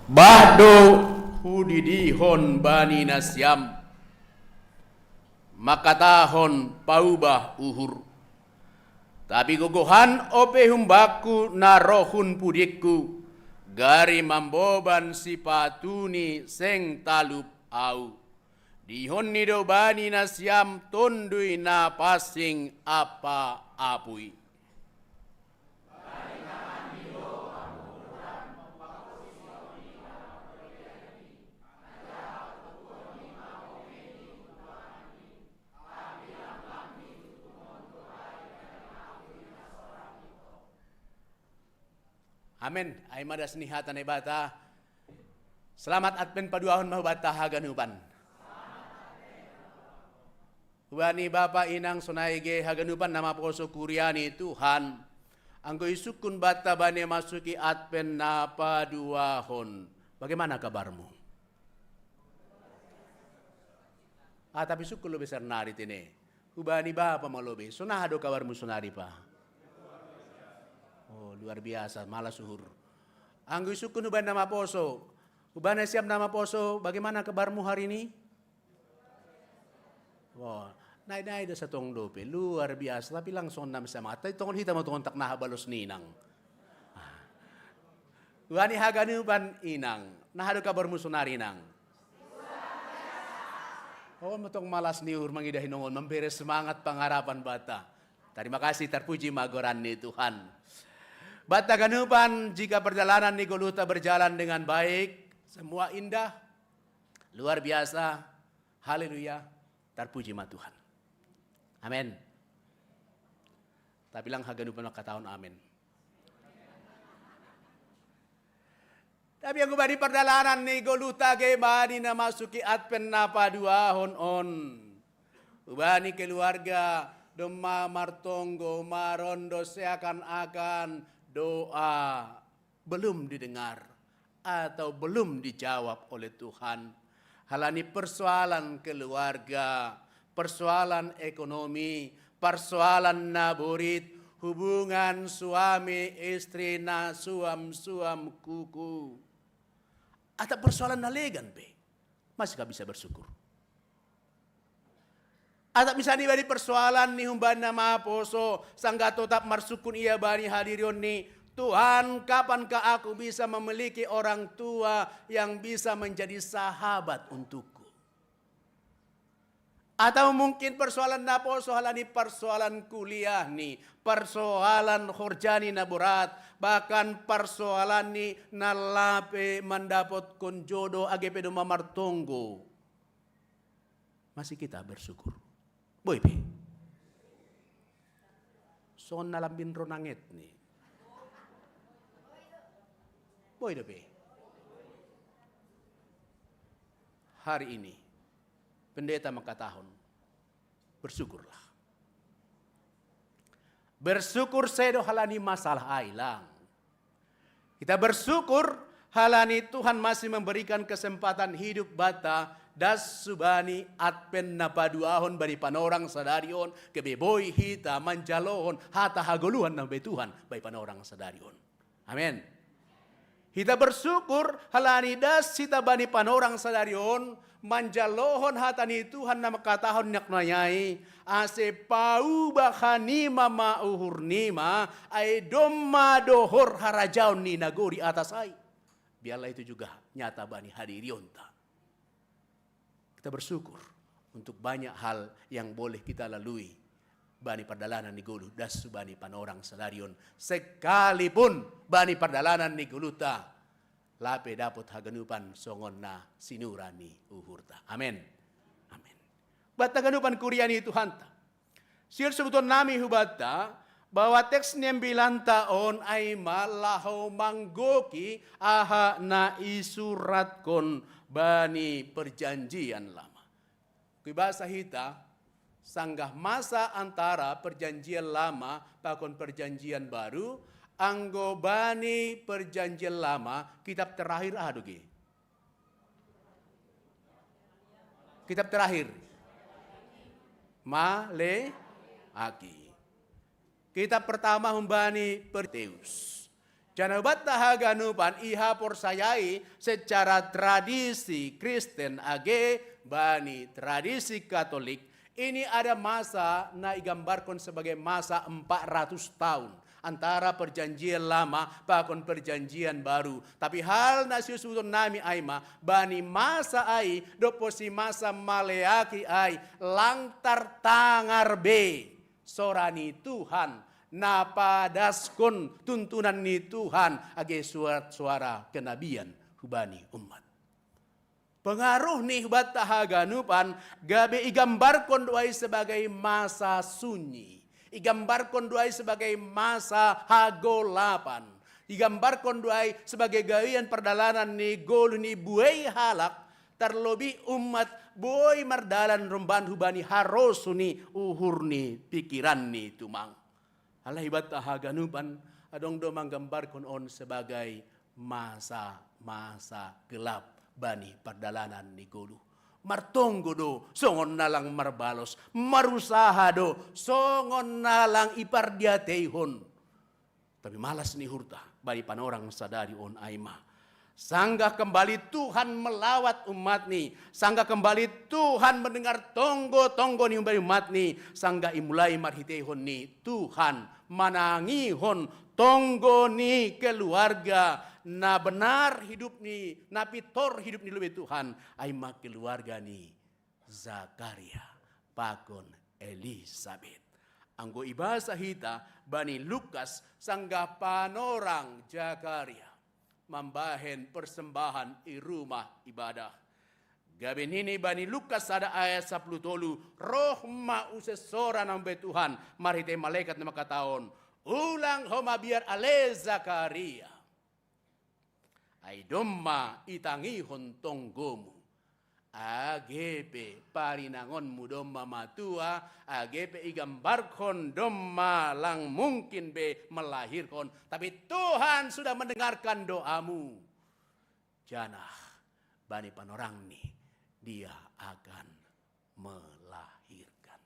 Bah do hudidihon bani nasiam, mangkatahon paubah uhur. Tapi gogohan ope humbakku na roh hun pudingku, gari mamboban sipatuni seng talup ahu. Diihonni do bani nasiam Tonduy Napansing ampa apui. Amen. Ai ma das ni hata Naibata. Selamat Advent paduahon ma hubanta haganupan. Hubani bapa inang sonai ge haganupan na maposo kuria ni Tuhan. Anggo isungkun banta bani masuki Advent na paduahon. Bagaimana kabarmu? Ah, tapi sungkun lobi sannari tene. Hubani bapa ma lobi. Sonaha do kabarmu sonari, Pa? Oh, luar biasa, malas uhur. Anggo isungkun hubani na maposo. Hubani siap na maposo, bagaimana kabarmu hari ini? Oh, naik-naik do satong dope, luar biasa, tapi langsung nam sama. Tapi tongon hita ma tongon tak naha balos ni inang. Ah. Hubani haganupan inang. Naha do kabarmu sonari inang? Oh, motong malas ni uhur mangidah inongon, memberi semangat pengharapan banta. Terima kasih, terpuji ma goran ni Tuhan. Banta ganupan, jika perjalanan ni goluhta berjalan dengan baik, semua indah, luar biasa, haleluya, terpuji ma Tuhan. Amin. Tapi lang haganupan mangkatahon amin. Tapi anggo bani pardalanan ni goluhta ge bani na masuki Advent na paduahon on. Hubani keluarga domma martonggo marondo seakan-akan doa belum didengar atau belum dijawab oleh Tuhan. Halani persoalan keluarga, persoalan ekonomi, persoalan naborit, hubungan suami istri na suam-suam kuku. Atau persoalan na legan pe. Masihkah bisa bersyukur? Atap misalnya bani persoalan ni humbani na maposo, sanggah totap marsungkun ia bani hadirion ni, "Tuhan, kapankah aku bisa memiliki orang tua yang bisa menjadi sahabat untukku?" Atau mungkin persoalan na poso halani persoalan kuliah ni, persoalan horja ni na borat, bahkan persoalan ni na lape mandapotkon jodoh age pe domma martonggo. Masih kita bersyukur. Boi pe. Songon na lambin ro nanget ni. Boi dope. Hari ini, pendeta mangkatahon, bersyukurlah. Bersyukur sedo halani masalah ai lang. Kita bersyukur halani Tuhan masih memberikan kesempatan hidup banta das subani Advent na paduahon bani panorang sadari on, gabe boi hita manjalohon hata hagoluhan na be Tuhan bani panorang sadari on. Amen. Hita bersyukur halani das hita bani panorang sadari on, manjalohon hata ni Tuhan na mangkatahon ni Aknayai, ase pauba hanima ma uhur nima, ai domma dohor harajaon ni nagori atas ai. Biarlah itu juga nyata bani hadirionta. Kita bersyukur untuk banyak hal yang boleh kita lalui bani pardalanan ni goluh das bani panorang sadari on, sekalipun bani pardalanan ni goluhta lape dapot haganupan songon na sinura ni uhurta. Amen. Amen. Banta ganupan kuria ni Tuhanta. Sihol sobuton nami hubanta, bahwa teks ni ambilanta on ai ma laho manggoki aha na isuratkon bani perjanjian lama. Kuibasa hita, sanggah masa antara perjanjian lama pakon perjanjian baru, anggo bani perjanjian lama, kitab terakhir aha do ge? Kitab terakhir. Maleaki. Kitab pertama humbani Perteus. Janah banta haganupan iha porsayai secara tradisi Kristen age bani tradisi Katolik, ini ada masa na igambarkon sebagai masa empat ratus tahun antara perjanjian lama pakon perjanjian baru. Tapi hal na siusuton nami ai ma, bani masa ai, doposi masa Maleaki ai, lang tartangar be sora ni Tuhan, na padaskon tuntunan ni Tuhan, age surat suara kenabian hubani umat. Pengaruh ni hubanta haganupan gabe igambarkon do ai sebagai masa sunyi. Igambarkon do ai sebagai masa hagolapan. Igambarkon do ai sebagai gawian pardalanan ni goluh ni buei halak, tarlobi ummat boi mardalan romban hubani harosuh ni uhur ni pikiran ni tumang. Alai banta haganupan, adong do manggambarkon on sebagai masa-masa gelap bani pardalanan ni goluh. Martonggo do songon na lang marbalos, marusaha do songon na lang ipardiateihon. Tapi malas ni uhurta bani panorang sadari on ai ma, sanggah kembali Tuhan melawat umat-Ni, sanggah kembali Tuhan mendengar tonggo-tonggo ni umat-Ni, sanggah imulai marhiteihon ni Tuhan manangihon tonggo ni keluarga na benar hidup ni, na pintor hidup ni lobei Tuhan, ai ma keluarga ni Zakaria pakon Elisabet. Anggo ibasa hita bani Lukas sanggah panorang Zakaria mambahen persembahan i rumah ibadah. Gabe nini bani Lukas sada ayat sapuluh tolu, roh ma use sora na mambahen Tuhan marhite malekat na mangkatahon, ulang ho mabiar ale Zakaria. Ai domma itangihon tonggomu. Age pe parinangonmu domma matua, age pe igambarkon domma lang mungkin be melahirkon, tapi Tuhan sudah mendengarkan doamu. Janah bani panorangni dia akan melahirkan.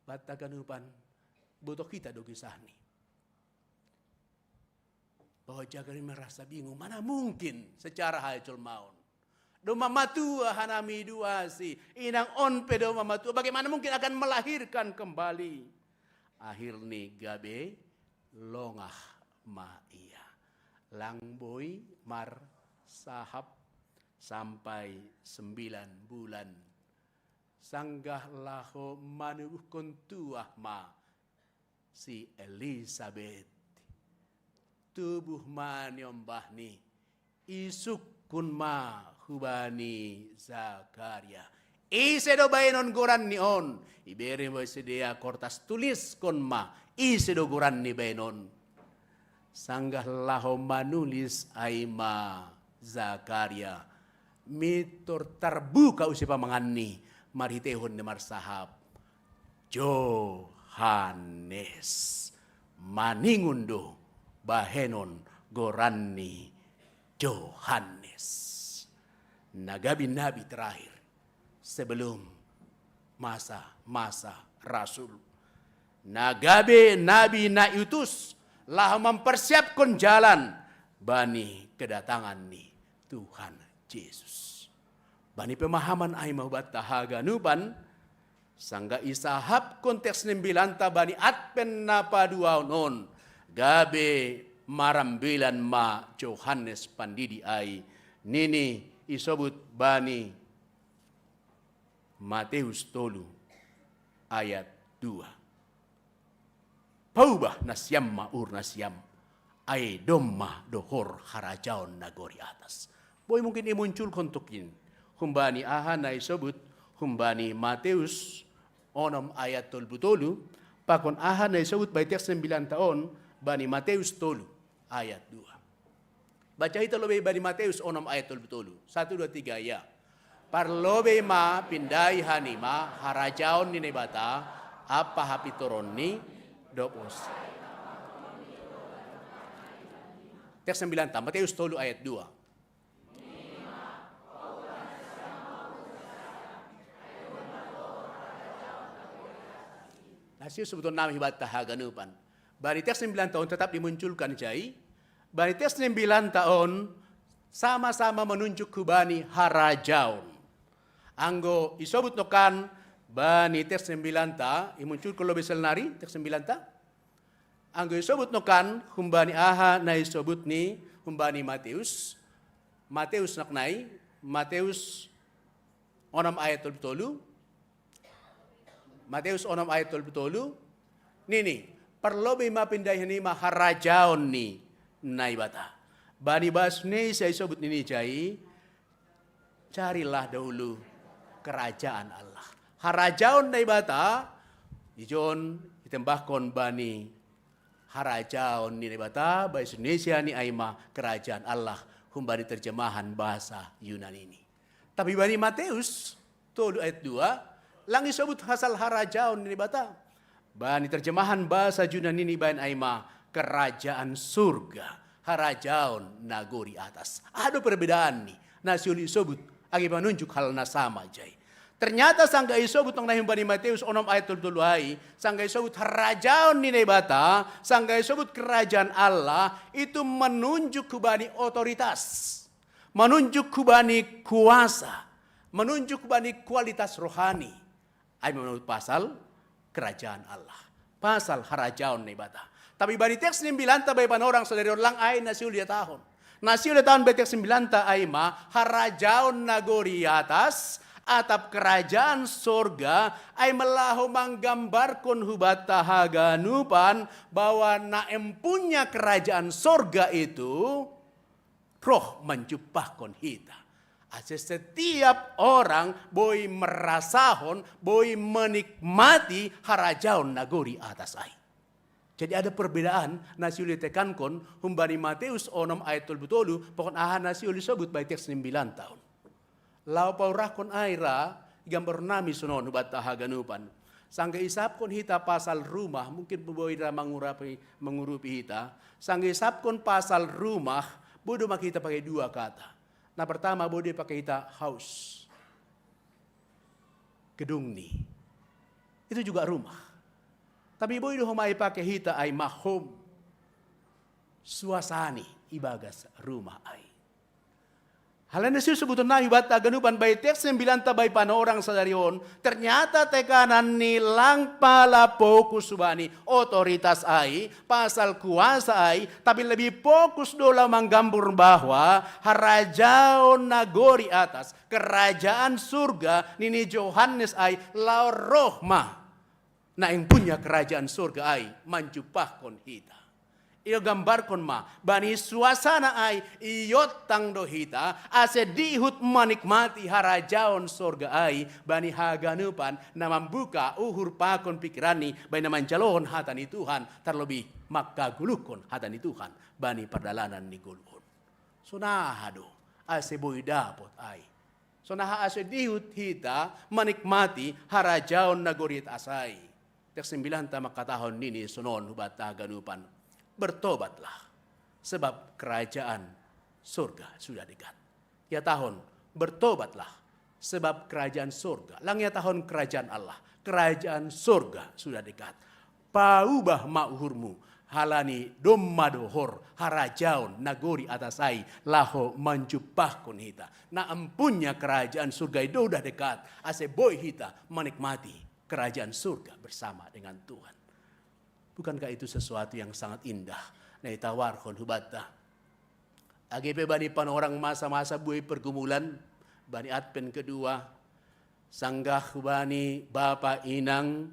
Banta haganupan, botoh hita do kisahni. Bahwa Zakaria merasa bingung, mana mungkin secara hal jolmaon. Domma matua hanami duasi, inang on pe domma matua, bagaimana mungkin akan melahirkan kembali? Akhirni gabe longah ma ia. Lang boi marsahap sampai sembilan bulan. Sanggah laho manubuhkon tuah ma si Elisabet. Tubuh ma niombahni, isungkun ma hubani Zakaria. Ise do baenon goranni on? Ibere ma sidea kortas, tuliskon ma ise do goranni baenon. Sanggah laho manulis ai ma Zakaria, mintor tarbuka use pamanganni marhiteihon ni marsahap, Johannes. Maningon do bahenon goranni Johannes. Nabi-nabi terakhir sebelum masa-masa rasul. Na gabe nabi na iutus laho mamparsiapkon jalan bani kedatangan ni Tuhan Jesus. Bani pemahaman ai ma hubanta haganupan, sanggah isahapkon teks ni ambilanta bani Advent na paduahon on, gabe marambilan ma Johannes Pandidi ai, nini isobut bani Mateus tolu ayat dua. Paubah nasiam ma uhur nasiam, ai domma dohor harajaon nagori atas. Boi mungkin imunculkon tongkin humbani aha na isobut humbani Mateus onom ayat tolu puluh tolu, pakon aha na isobut bani teks ni ambilanta on bani Mateus tolu ayat dua. Baca hita lobei bani Mateus onom ayat tolu puluh tolu. Satu, dua, tiga, ya. Parlobei ma pindai hanima harajaon ni Naibata ampa hapintoronni, dob os. Teks ni ambilanta, Mateus tolu ayat dua. Na siusubuton nami hubanta haganupan. Bani teks ni ambilanta on tetap dimunculkan jai. Bani teks ni ambilanta on sama-sama menunjuk hubani harajaon. Anggo isobut nongkan bani teks ni ambilanta, imunculkon lobei sel nari teks ni ambilanta. Anggo isobut nongkan humbani aha na isobut ni humbani Mateus. Mateus nangkin i, Mateus onom ayat tolu puluh tolu. Mateus onom ayat tolu puluh tolu. Nini, parlobei ma pindai hanima harajaon ni Naibata. Bani bahasa Indonesia isobut nini jai, carilah dahulu kerajaan Allah. Harajaon Naibata, ijon itembahkon bani Harajaon ni Naibata, bahasa Indonesia ni ai ma kerajaan Allah, humbani terjemahan bahasa Yunani ni. Tapi bani Matius tolu ayat dua, lang isobut pasal harajaon ni Naibata. Bani terjemahan bahasa Yunani ni baen ai ma kerajaan surga, harajaon nagori atas. Aha do perbedaan ni na siuli isobut, age manunjuk hal na sama ja i. Ternyata sanggah isobut nang na humbani Matius onom ayat tolu tolu ai, sanggah isobut harajaon ni Naibata, sanggah isobut kerajaan Allah, itu menunjuk hubani otoritas, menunjuk hubani kuasa, menunjuk hubani kualitas rohani. Ai menurut pasal kerajaan Allah, pasal harajaon Naibata. Tapi bani teks ni mbilanta bae panorang sadari on lang ai na siuli ihatahon. Na siuli ihatahon bani teks ni mbilanta ai ma harajaon nagori atas, atap kerajaan sorga, ai ma laho manggambarkon hubanta haganupan bahwa na empunya kerajaan sorga itu roh manjumpahkon hita. Ase setiap orang boi merasahon, boi menikmati harajaon nagori atas ai. Jadi ada perbedaan na siuli itekankon humbani Matius onom ayat tolu tolu, pakon aha na siuli isobut bani teks ni mbilanta on. Laho paurahkon ai ra, igambarhon nami sonon hubanta haganupan. Sanggah isapkon hita pasal rumah, mungkin boi ra mangurupi, mangurupi hita. Sanggah isapkon pasal rumah, boi do make hita pake dua kata. Na pertama boi do ipake hita house, gedung ni. Itu juga rumah. Tapi boi do homa ipake hita ai ma home, suasana ni ibagas rumah ai. Hal na siuli isobuthon nami hubanta haganupan bani teks ni mbilanta bae panorang sadari on, ternyata tekanan ni lang pala fokus hubani otoritas ai, pasal kuasa ai, tapi lebih fokus do laho manggambar bahwa harajaon nagori atas, kerajaan surga, nini Johannes ai, laho roh ma na empunya kerajaan sorga ai manjumpahkon hita. Igambarkon ma, bani suasana ai iontang do hita, ase diihut manikmati harajaon sorga ai, bani haganupan na mambuka uhur pakon pikiran ni, bani na manjalohon hata ni Tuhan, tarlobih mangkagoluhkon hata ni Tuhan bani pardalanan ni ngolu on. Sonaha do ase boi dapot ai? Sonaha ase diihut hita manikmati harajaon nagori atas ai? Teks ni mbilanta mangkatahon nini sonon hubanta haganupan: Bertobatlah, sebab kerajaan sorga sudah dekat. Ihatahon, bertobatlah, sebab kerajaan sorga. Lang ihatahon kerajaan Allah, kerajaan sorga sudah dekat. Paubah ma uhurmu, halani domma dohor harajaon nagori atas ai laho manjumpahkon hita. Na empunya kerajaan sorga i do udah dekat, ase boi hita menikmati kerajaan sorga bersama dengan Tuhan. Bukankah itu sesuatu yang sangat indah na itawarhon hubanta? Age pe bani panorang masa-masa buei pergumulan, bani Advent kedua, sanggah hubani bapa inang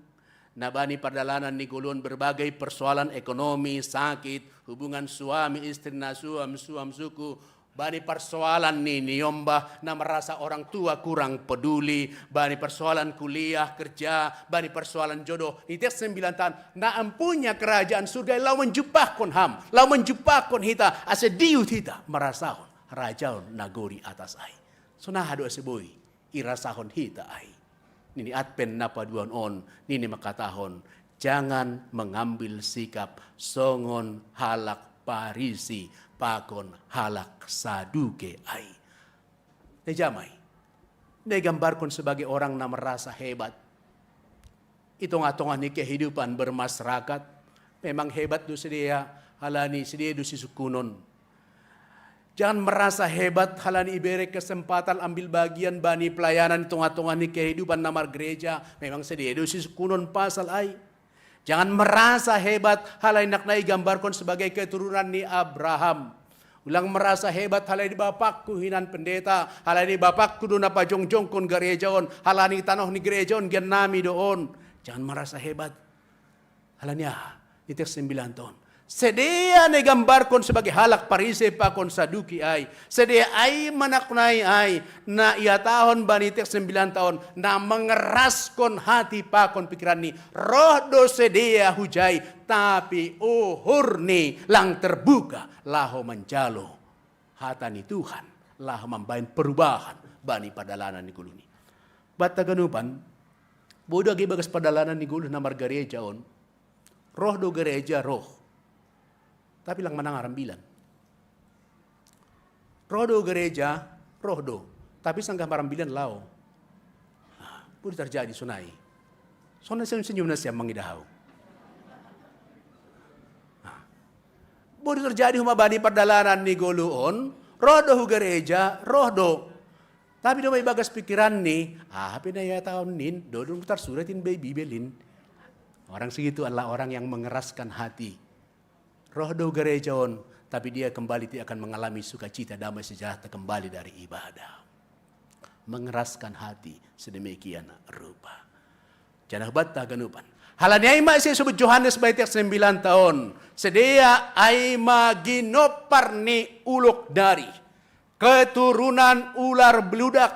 na bani pardalanan ni ngolu on berbagai persoalan ekonomi, sakit, hubungan suami istri na suam, suam suku, bani persoalan ni niombah na merasa orang tua kurang peduli, bani persoalan kuliah, kerja, bani persoalan jodoh. Ni teks ni mbilanta on, na empunya kerajaan sorga i laho manjumpahkon ham, laho manjumpahkon hita, ase diihut hita merasahon harajaon nagori atas ai. Sonaha do ase boi irasahon hita ai? Nini Advent na paduahon on, nini mangkatahon, jangan mengambil sikap songon halak Parisi pakon halak Saduke ai. Na i ja ma i, na igambarkon sebagai orang na merasa hebat i tongah-tongah ni kehidupan bermasyarakat. Memang hebat do sidea, halani sidea do sisungkunon. Jangan merasa hebat halani ibere kesempatan ambil bagian bani pelayanan i tongah-tongah ni kehidupan na margereja. Memang sidea do sisungkunon pasal ai. Jangan merasa hebat halani nakna i igambarkon sebagai keturunan ni Abraham. Ulang merasa hebat halani bapakku hinan pendeta, halani bapakku do na pajongjongkon gereja on, halani tanoh ni gereja on gian nami do on. Jangan merasa hebat. Halani aha? Ni teks ni mbilanta on, Sidea na igambarkon sebagai halak Parisei pakon Saduki ai. Sidea ai manaknai ai, na ihatahon bani teks sembilan taon, na mengeraskon hati pakon pikiranni. Roh do sidea hujai, tapi uhurni lang terbuka laho manjalo hata ni Tuhan, laho mambahen perubahan bani pardalanan ni ngoluni. Banta haganupan, boi do age ibagas pardalanan ni ngolu na margareja on, roh do gareja, roh. Tapi lang manang harambilan. Roh do gareja, roh do. Tapi sanggah marambilan laho. Ah, boi do terjadi sonai. Sonai senyum-senyum nasiam mangidah ahu. Ah. Boi do terjadi homa bani pardalanan ni ngolu on, roh do hu gareja, roh do. Tapi do ma ibagas pikiranni, ah, hape na ihatahon nin, do do tarsurat in be i Bibel in. Orang segitu adalah orang yang mengeraskan hati. Roh do gareja on, tapi dia kembali tidak akan mengalami sukacita, damai sejahtera kembali dari ibadah. Mengeraskan hati sedemikian rupa. Janah banta haganupan. Halani ai ma ise isobut Johannes bani teks sembilan taon. Sidea ai ma ginopar ni ulok dari. Keturunan ular beludak.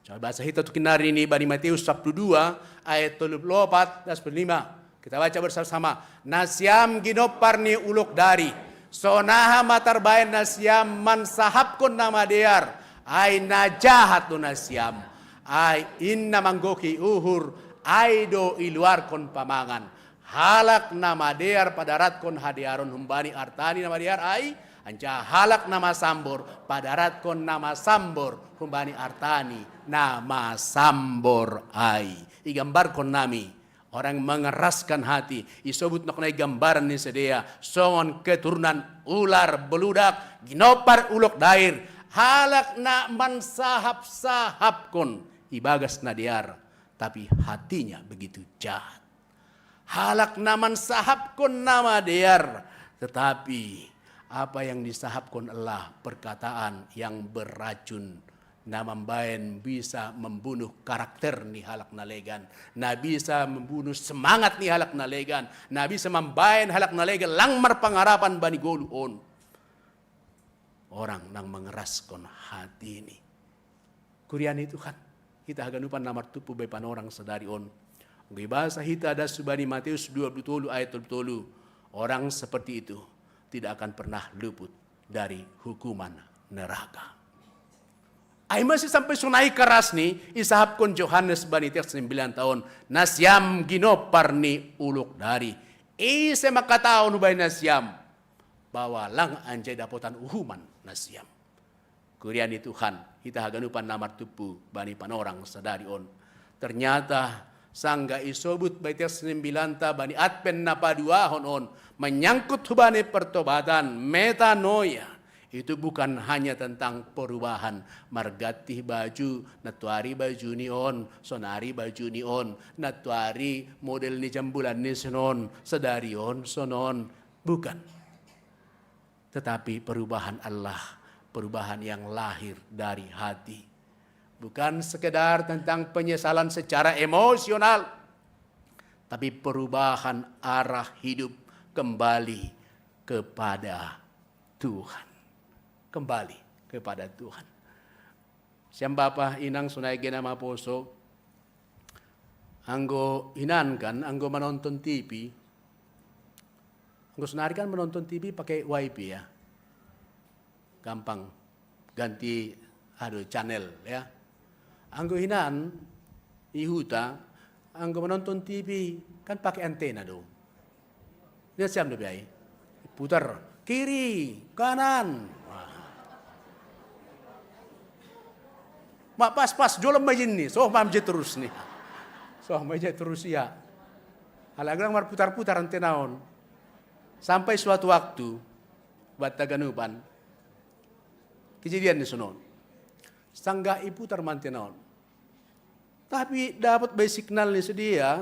Coba bahasa hita tu kinari ni bani Matius sapuluh dua ayat tolu puluh opat, das puluh lima. Kita baca bersama-sama. Nasiam ginopar ni ulok dari. Sonaha ma tarbahen nasiam mansahapkon na madear. Ai na jahat do nasiam. Ai in na manggohi uhur, ai do iluarkon pamangan. Halak na madear padaratkon hadearon humbani artani na madear ai, anjaha halak na masambor padaratkon na masambor humbani artani na masambor ai. Igambarkon nami orang mengeraskan hati, isobut naknai gambaran ni sidea songon keturunan ular beludak, ginopar ulok dair, halak na mansahap-sahapkon ibagas na dear, tapi hatinya begitu jahat. Halak na mansahapkon na madear, tetapi apa yang disahapkon adalah perkataan yang beracun, na mambahen bisa membunuh karakter ni halak na legan, na bisa membunuh semangat ni halak na legan, na bisa mambahen halak na legan lang marpangarapan bani ngolu on. Orang na mengeraskan hati ini. Kuria ni Tuhan, hita haganupan na martumpu bani panorang sadari on. Anggo ibasa hita das hubani Matius dua puluh tolu ayat tolu puluh tolu, orang seperti itu tidak akan pernah luput dari hukuman neraka. Ai masi sampai sonai kerasni isahapkon Johannes bani teks sembilan taon, nasiam ginopar ni ulok dari. Ise mangkatahon hubani nasiam bahwa lang anjai dapotan uhuman nasiam. Kuria ni Tuhan, hita haganupan na martumpu bani panorang sadari on. Ternyata sanggah isobut bani teks sembilan ta bani Advent na paduahon on, menyangkut hubani pertobatan, metanoia, itu bukan hanya tentang perubahan, marganti baju, nantuari baju ni on, sonari baju ni on, nantuari model ni jambulan ni sonon, sadari on sonon. Bukan. Tetapi perubahan Allah, perubahan yang lahir dari hati. Bukan sekedar tentang penyesalan secara emosional, tapi perubahan arah hidup kembali kepada Tuhan. Kembali kepada Tuhan. Sian bapa inang sonai gena maposo, anggo hinan kan, anggo manonton T V, anggo sonari kan manonton T V pakai wifi ya, gampang ganti, aduh, channel ya. Anggo hinan i huta, anggo manonton T V kan pakai antena do. Lihat siam do biai. Putar kiri, kanan. Ma pas-pas jolom ma jinni, so ma je terus ni. So ma je terus ia. Ala gelang marputar-putar antena on. Sampai suatu waktu, banta haganupan, kejadian ni sonon. Sanggah iputar ma antena on. Tapi dapat be signal ni sidea,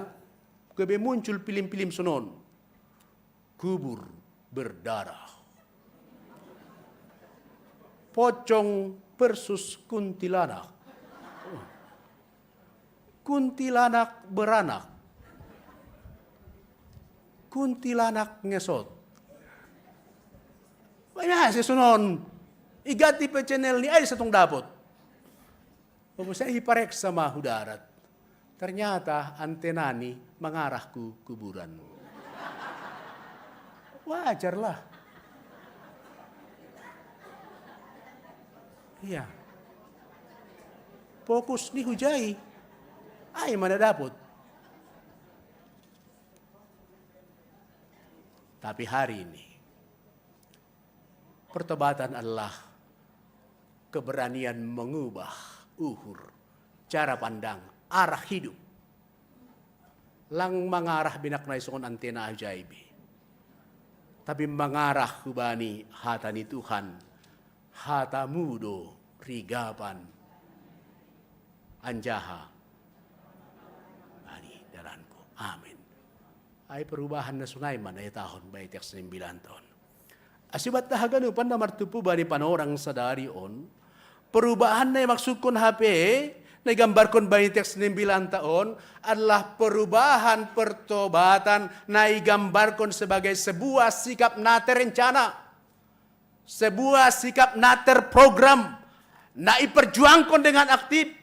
gabe muncul pilim-pilim sonon. Kubur berdarah. Pocong versus kuntilanak. Kuntilanak beranak. Kuntilanak ngesot. Banyak sih sunon. Igati pe channel ni, ay, satong dapot. Opo, saya hipareksa ma hu darat. Ternyata antena ni mangarah ku kuburan. Wajar lah. Iya. Fokus ni hujai. Ay, mana dapot. Tapi hari ini, pertobatan adalah keberanian mengubah uhur, cara pandang, arah hidup. Lang mangarah binak nai songon antena ajaib i. Tapi mangarah hubani hata ni Tuhan, hatamu do rigapan anjaha bani dalanku. Amin. Ai perubahan na sonai ma na itahon bahen teks ni imbilanta on. Asi bahen haganupan na martumpu bani panorang sadari on, perubahan na imaksudkon hape, na igambarkon bahen teks ni imbilanta on, adalah perubahan pertobatan na igambarkon sebagai sebuah sikap na terencana, sebuah sikap na terprogram, na iperjuangkon dengan aktif,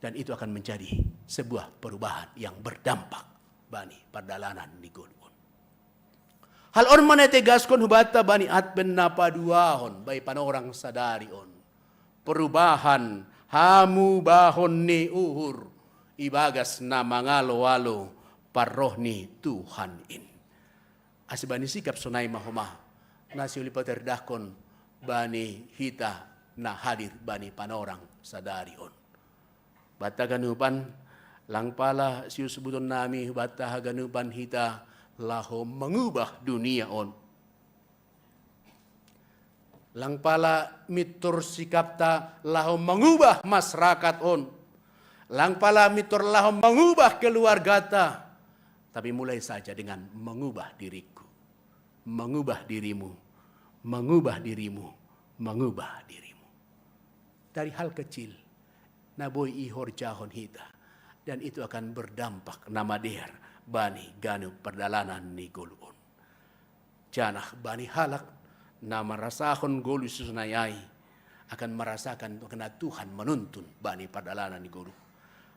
dan itu akan menjadi sebuah perubahan yang berdampak bani pardalanan ni ngolu on. Hal on ma na itegaskon hubanta bani Advent na paduahon bahen panorang sadari on. Perubahan hamubahon ni uhur ibagas na mangalo-alo parroh ni Tuhan in. Asi bani sikap sonai ma homa na siuli paterdahkon bani hita na hadir bani panorang sadari on. Bahen haganupan, lang pala siusbuton nami hubanta haganupan hita laho mengubah dunia on. Lang pala mintor sikapta laho mengubah masyarakat on. Lang pala mintor laho mengubah keluargata. Tapi mulai saja dengan mengubah diriku, mengubah dirimu, mengubah dirimu, mengubah dirimu. Dari hal kecil na boi ihorjahon hita, dan itu akan berdampak na madear bani ganup pardalanan ni ngolu on. Janah bani halak na marasahon ngolu sisonai ai akan marasakan bagaimana Tuhan manuntun bani pardalanan ni ngolu.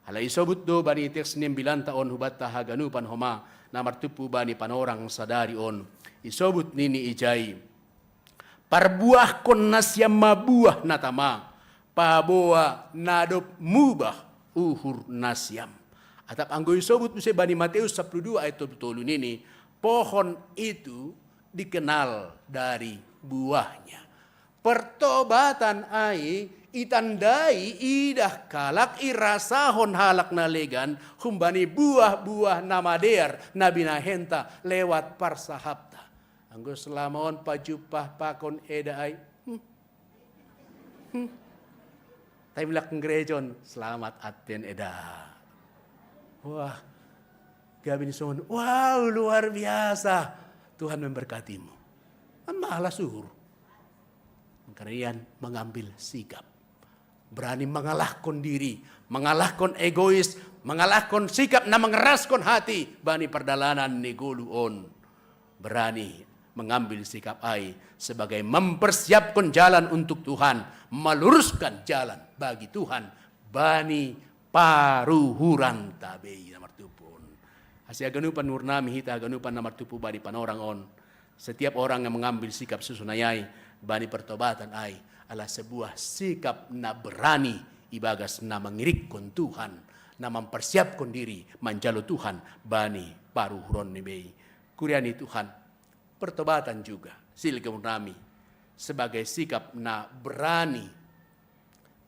Alai isobut do bani teks ni imbilanta on hubanta haganupan homa na martumpu bani panorang sadari on. Isobut nini ijai: Parbuahkon nasiam ma buah na tama, paboa na dob mubah uhur nasiam. Atap anggo isobut muse bani Mateus sampulu dua ayat tolu pulu tolu nini, pohon itu dikenal dari buahnya. Pertobatan ai itandai idah halak, irasahon halak na legan humbani buah-buah na madear na binahenta lewat parsahapta. Anggo selama on pajumpah pakon eda ai, hmm. Hmm. Tapi mulak gereja on, selamat Advent eda. Wah, gabe ni songon, wow, luar biasa. Tuhan memberkatimu. Kan malas uhur. Karena ia mengambil sikap. Berani mengalahkan diri, mengalahkan egois, mengalahkan sikap na mengeraskan hati bani pardalanan ni ngolu on. Berani mengambil sikap ai sebagai mempersiapkan jalan untuk Tuhan, meluruskan jalan bagi Tuhan bani paruhuranta be na martumpu on. Asi haganupan ni uhur nami hita haganupan na martumpu bani panorang on. Setiap orang yang mengambil sikap sisonai ai bani pertobatan ai adalah sebuah sikap na berani ibagas na mangirikkon Tuhan, na mempersiapkan diri manjalo Tuhan bani paruhuron ni be i. Kuria ni Tuhan, pertobatan juga, silga ni uhur nami, sebagai sikap na berani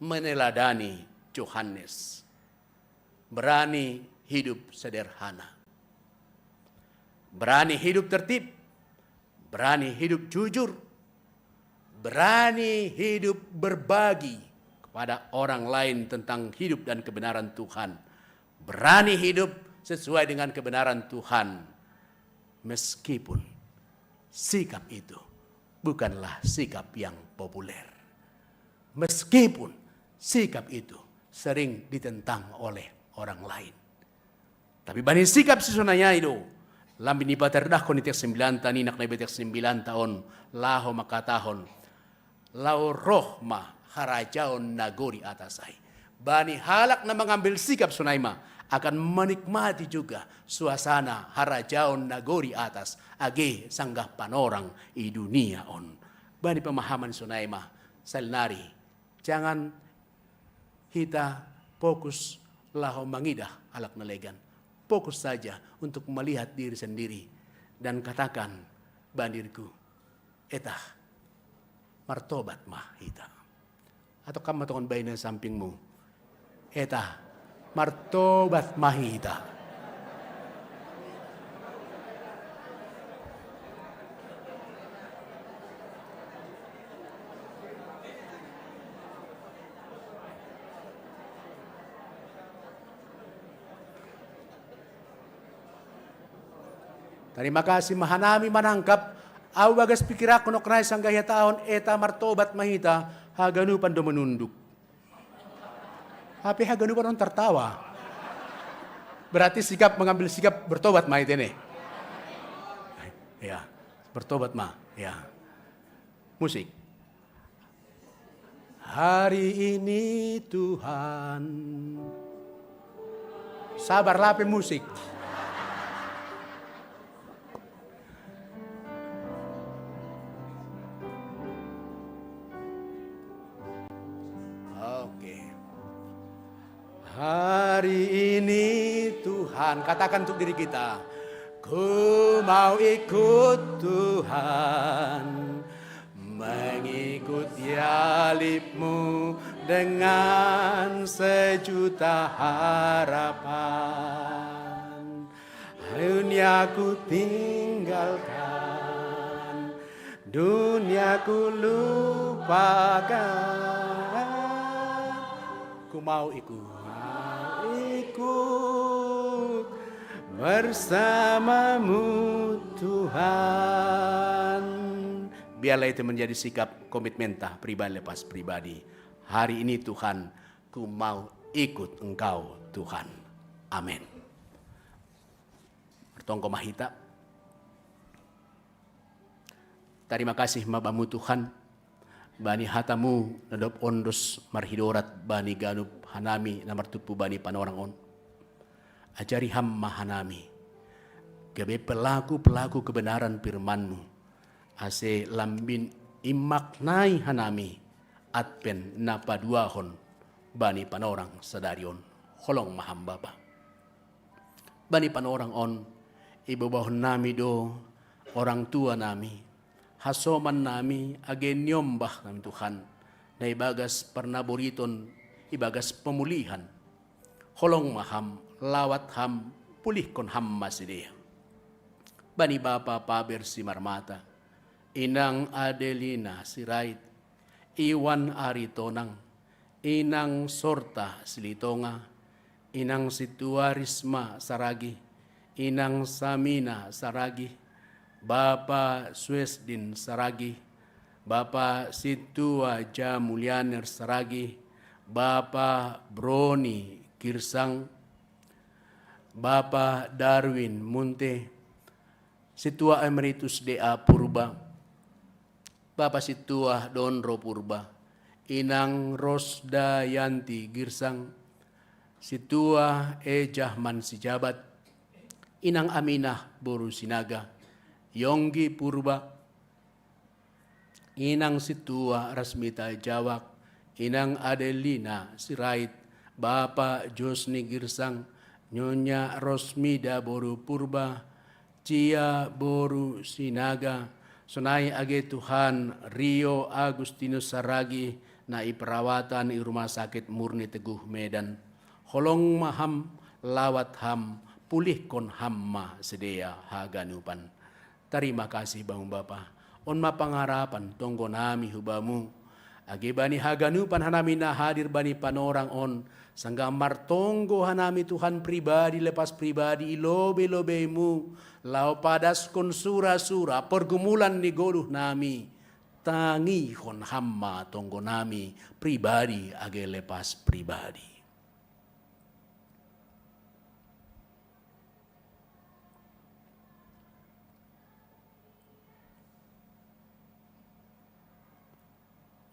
meneladani Johannes. Berani hidup sederhana. Berani hidup tertib. Berani hidup jujur. Berani hidup berbagi kepada orang lain tentang hidup dan kebenaran Tuhan. Berani hidup sesuai dengan kebenaran Tuhan. Meskipun sikap itu bukanlah sikap yang populer. Meskipun sikap itu sering ditentang oleh orang lain. Tapi bani sikap sisonai ai do, Lambin i paterdahkon i tiak sembilan ta, ninak na i tiak sembilan ta on, laho mangkatahon, lao roh ma harajaon nagori atas ai. Bani halak na mangambil sikap sonai ma akan menikmati juga suasana harajaon nagori atas, age sanggah panorang i dunia on. Bani pemahaman sonai ma, sael nari, jangan hita fokus laho mangidah halak na legan. Fokus saja untuk melihat diri sendiri dan katakan, bandingku, eta, martobat ma hita. Atau kam ma tongon bahen na sampingmu, eta, martobat ma hita. Tarima kasih ma hanami manangkap. Au bagas pikiranku noknai sanggah ihatahon eta martobat ma hita, haganupan do manunduk. Hape haganupan on tartawa. Berarti sikap, mengambil sikap bertobat ma ite ne. Ya, bertobat ma. Ya. Musik. Hari ini Tuhan. Sabar, lape musik. Oke. Hari ini Tuhan, katakan untuk diri kita, ku mau ikut Tuhan, mengikut salib-Mu dengan sejuta harapan. Dunia ku tinggalkan, dunia ku lupakan. Ku mau ikut, mau ikut bersama-Mu, Tuhan. Biarlah itu menjadi sikap komitmen ta pribadi lepas pribadi. Hari ini Tuhan, ku mau ikut Engkau, Tuhan. Amin. Bertonggo ma hita. Tarima kasih ma Bamu Tuhan, bani hata-Mu na dob ondos marhidorat bani ganup hanami na martumpu bani panorang on. Ajari Ham ma hanami, gabe pelaku-pelaku kebenaran firman-Mu, ase lambin imaknai hanami Advent na paduahon bani panorang sadari on. Holong ma Ham Bapa. Bani panorang on, ibobahon nami do orang tua nami, hasoman nami, age niombah nami Tuhan, na ibagas parnaboriton, ibagas pemulihan. Holong ma Ham, lawat Ham, pulihkon Ham ma sidea. Bani Bapa Paber Simarmata, Inang Adelina Sirait, Iwan Aritonang, Inang Sorta Silitonga, Inang Situa Risma Saragi, Inang Samina Saragi, Bapa Suesdin Saragi, Bapa Situa Jamulianer Saragi, Bapa Broni Girsang, Bapa Darwin Munte, Situa Emeritus D A Purba, Bapa Situa Donro Purba, Inang Rosdayanti Girsang, Situa E Jahman Sijabat, Inang Aminah boru Sinaga, Yonggi Purba, Inang Situa Rasmita Jawak, Inang Adelina Sirait, Bapa Josni Girsang, Nyonya Rosmida boru Purba, Cia boru Sinaga, sonai age Tuhan Rio Agustinus Saragi na i perawatan i Rumah Sakit Murni Teguh Medan. Holong ma Ham, lawat Ham, pulihkon Ham ma sidea haganupan. Tarima kasih Bamu Bapa. On ma pangarapan tonggo nami hu Bamu, age bani haganupan hanami na hadir bani panorang on, sanggah martonggo hanami Tuhan pribadi lepas pribadi i lobei-lobeiMu, laho padaskon sura-sura pergumulan ni goluh nami, tangihon Ham ma tonggo nami pribadi age lepas pribadi.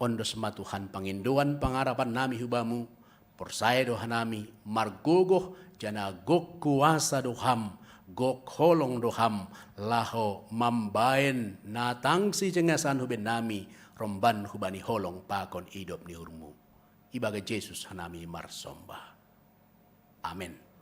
Ondos ma Tuhan pangindoan pangarapan nami hu Bamu, porsaya do hanami margogoh janah gok kuasa do Ham, gok holong do Ham, laho mambahen na tangsi jengasan hubahen nami, romban hubani holong pakon idop ni uhurMu. Ibagas Jesus hanami marsombah. Amen.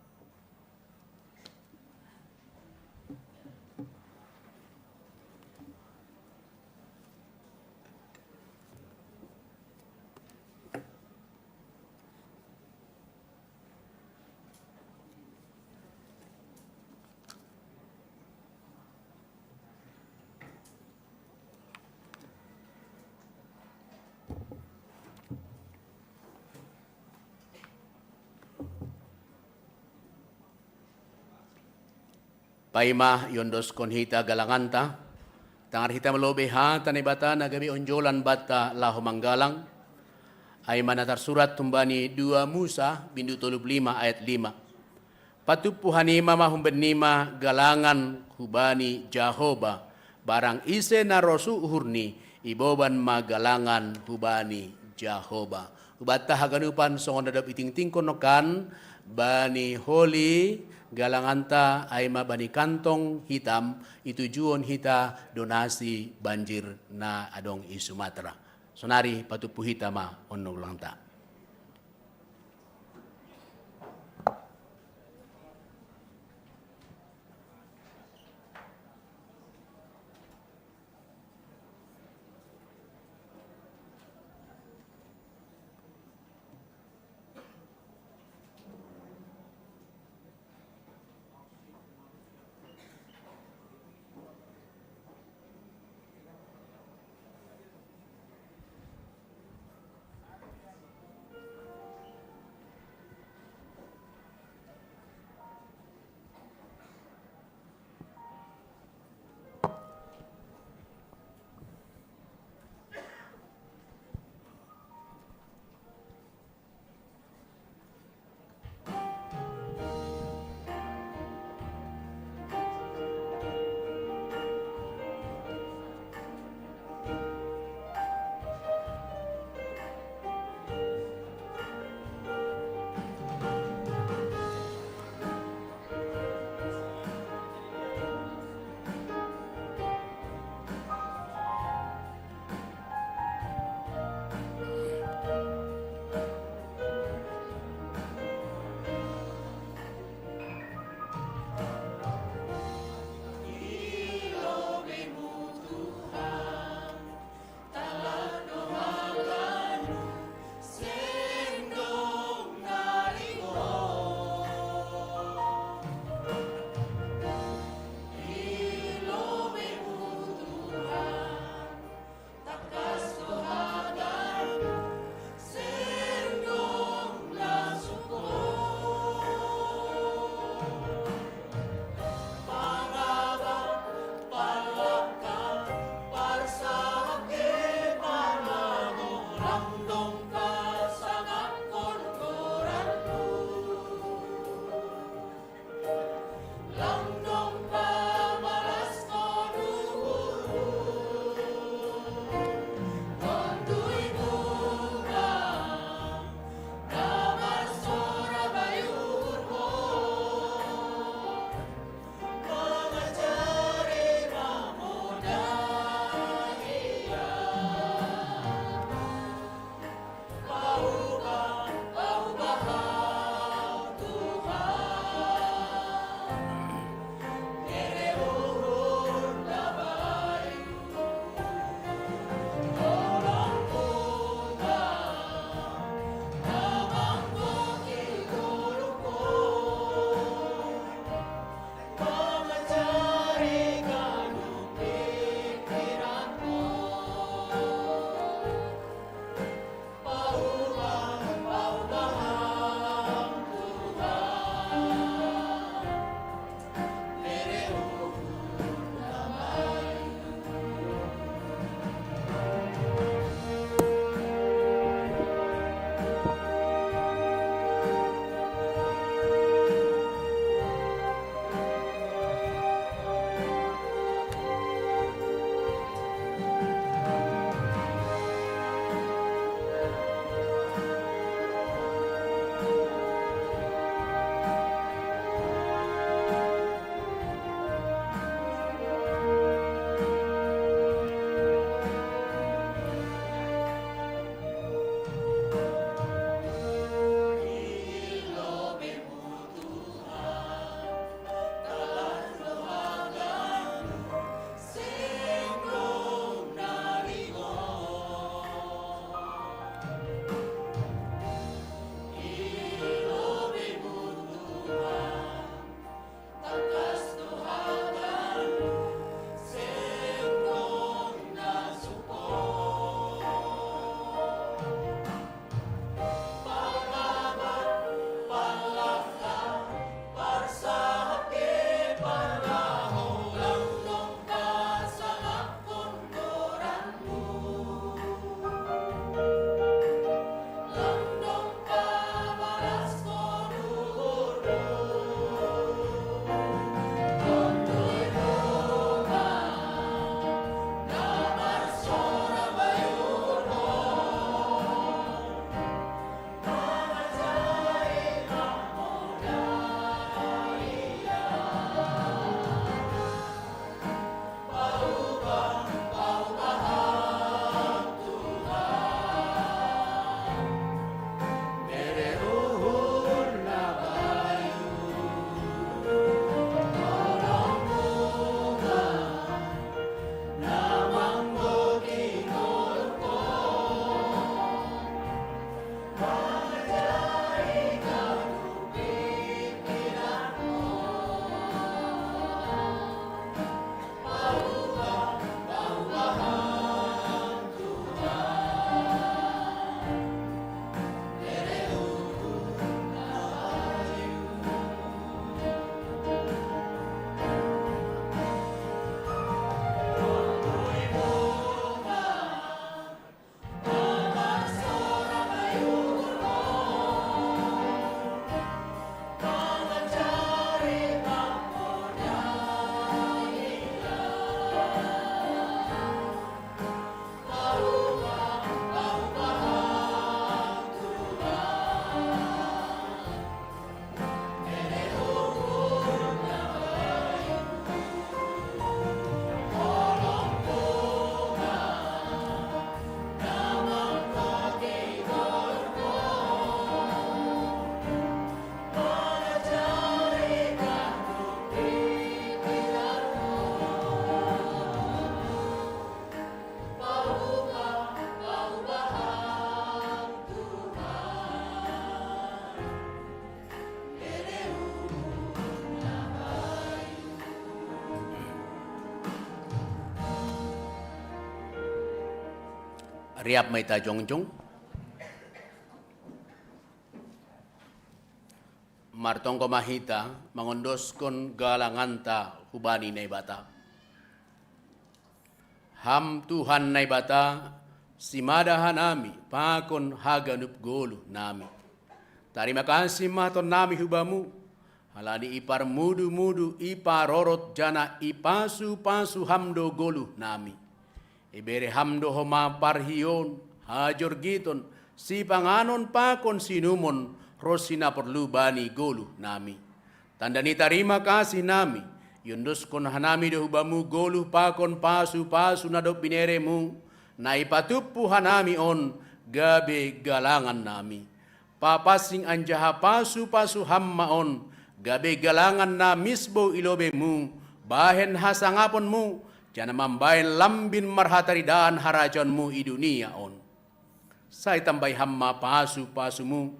Paima iondoskon hita galanganta, tangar hita malobi hata ni Naibata na gabe onjolan banta laho manggalang, ai ma na tarsurat humbani dua Musa, bindu tolu puluh lima ayat lima. Patumpu hanima ma humbannima galangan hubani Jahowa, barang ise na rosuh uhurni, iboban ma galangan hubani Jahowa. Hubanta haganupan songon na dob itingtingkon nongkan, bani holi galanganta ai ma bani kantong hitam, itujuhon hita donasi banjir na adong i Sumatera. Sonari patumpu hita ma on galanganta. Riap ma hita jongjong. Martonggo ma hita mangondoskon galanganta hubani Naibata. Ham Tuhan Naibata, simada hanami pakon haganup goluh nami. Tarima kasih ma tonnami hubamu, halani iparmudu-mudu, iparorot janah ipasu-pasu ham do goluh nami. Ibere ham do homa parhion, hajorgiton, sipanganon pakon sinumon ronsi na porlu bani goluh nami. Tanda ni tarima kasih nami, iondoskon hanami do hubamu goluh pakon pasu-pasu na dob bineremu, na ipatumpu hanami on, gabe galangan nami. Papansing anjaha pasu-pasu ham ma on, gabe galangan na misbou i lobeimu, bahen hasangaponmu, janah mambahen lambin marhataridaan harajaonmu i dunia on. Sai tambai ham ma pasu-pasumu,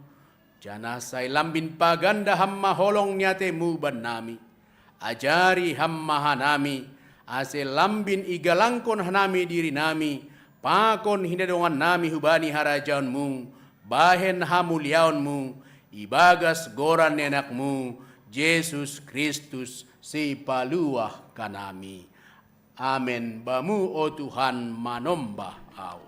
janah sai lambin paganda ham ma holong ni atemu bannami. Ajari ham ma hanami, ase lambin igalangkon hanami dirinami, pakon hinadongannami hubani harajaonmu, bahen hamuliaonmu, ibagas goran ni anakmu, Jesus Kristus, sipaluah hanami. Amen. Bamu, o Tuhan, manombah ahu.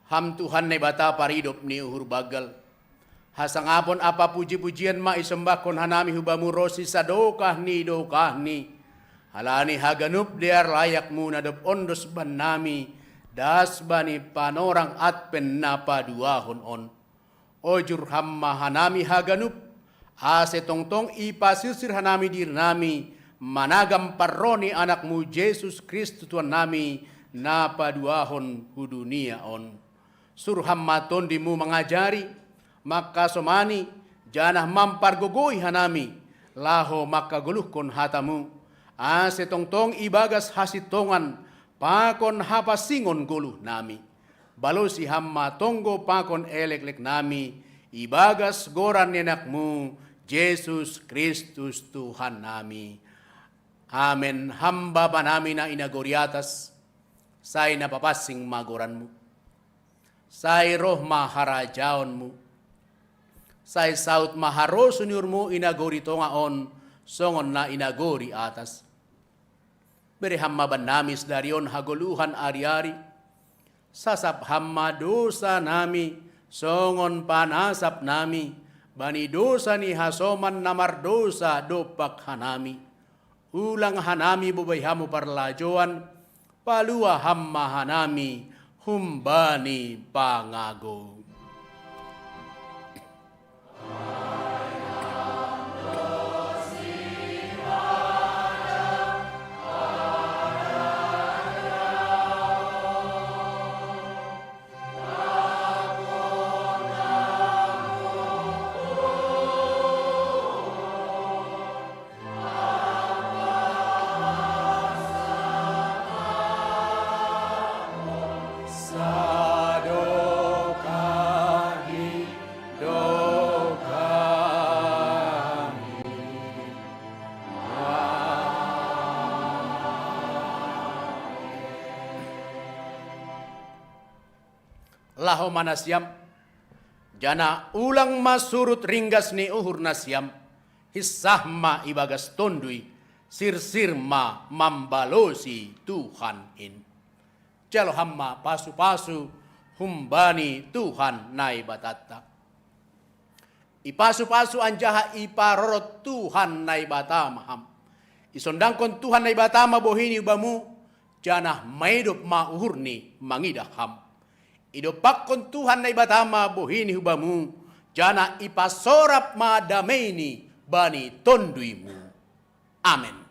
Ham Tuhan Naibata paridop ni uhur banggal. Hasangapon ampa puji-pujian ma isombahkon hanami hu Bamu ronsi sadokah ni dokahni. Halani haganup dear layakMu na dob ondos bannami, das bani panorang Advent na paduahon on. Ojur Ham ma hanami haganup, ase tongtong ipasirsir hanami dirinami, managam parroh ni AnakMu Jesus Kristus Tuhannami, na paduahon hu dunia on. Suruh Ham ma TondiMu mangajari, mangkasomani, janah mampargogoi hanami, laho mangkagoluhkon hataMu, ase tongtong ibagas hasintongan pakon hapansingon goluhnami. Balosi Ham ma tonggo pakon elekleknami, ibagas goran ni AnakMu, Jesus Kristus Tuhannami. Amen. Ham Bapanami na i nagori atas, sai na papansing ma goranMu. Sai roh ma harajaonMu. Sai saud ma harosuh ni uhurMu i nagori tonga on, songon na i nagori atas. Bere Ham ma bannami sadari on hagoluhan ari-ari. Sasap Ham ma dosanami, songon panasapnami bani dosa ni hasoman na mardosa dompak hanami. Ulang hanami bobai hamu parlajouan, paluah Ham ma hanami humbani pangagou. Laho ma nasiam, janah ulang ma surut ringgas ni uhur nasiam, hinsah ma ibagas Tonduy, sirsir ma mambalosi Tuhan in. Jalo Ham ma pasu-pasu humbani Tuhan Naibatanta. Ipasu-pasu anjaha iparorot Tuhan Naibata ma Ham. Isondangkon Tuhan Naibata ma bohiNi hu Bamu, janah maidop ma uhurNi mangidah Ham. Idompakkon Tuhan Naibata ma bohiNi hu Bamu, Janah ipasorap ma dameini bani tonduimu. Amen.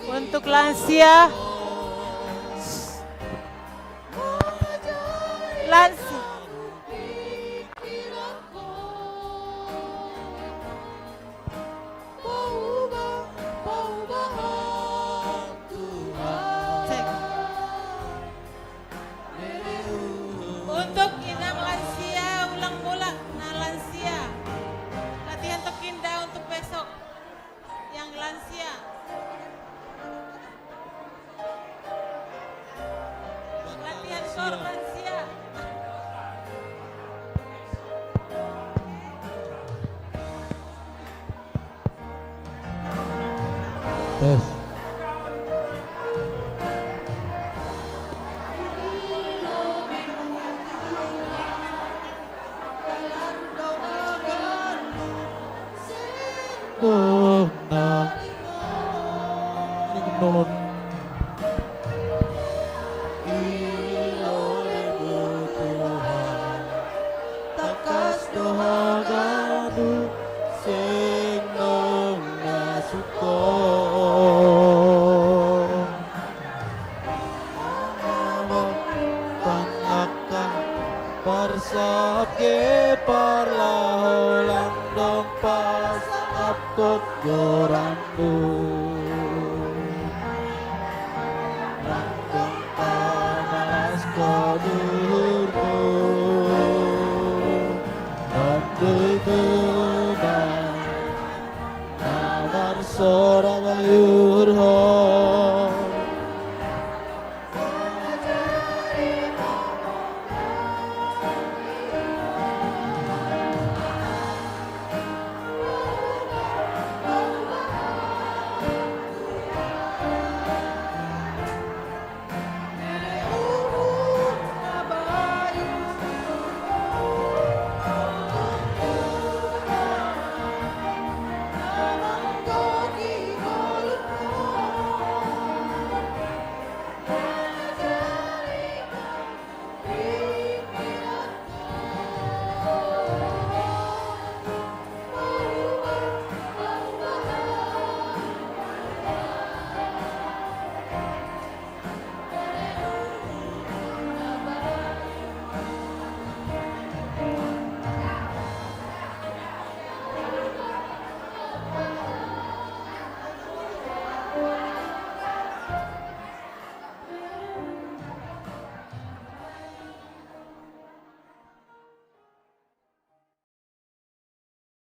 Untuk lansia, lansia. Cek. Untuk inang lansia, ulang mula. Nah, lansia. Latihan tokin dah untuk besok. Yang lansia. Latihan kor lansia. Tes. Nah, nah. Ini menurun. Takas doha ganuh sing nong nasuko. Pangaka parsahap ke parlaholang dong pasahap kot gorandu. Langkong pamalas koduhurku. Nondui kuda. Namar sora bayur ho.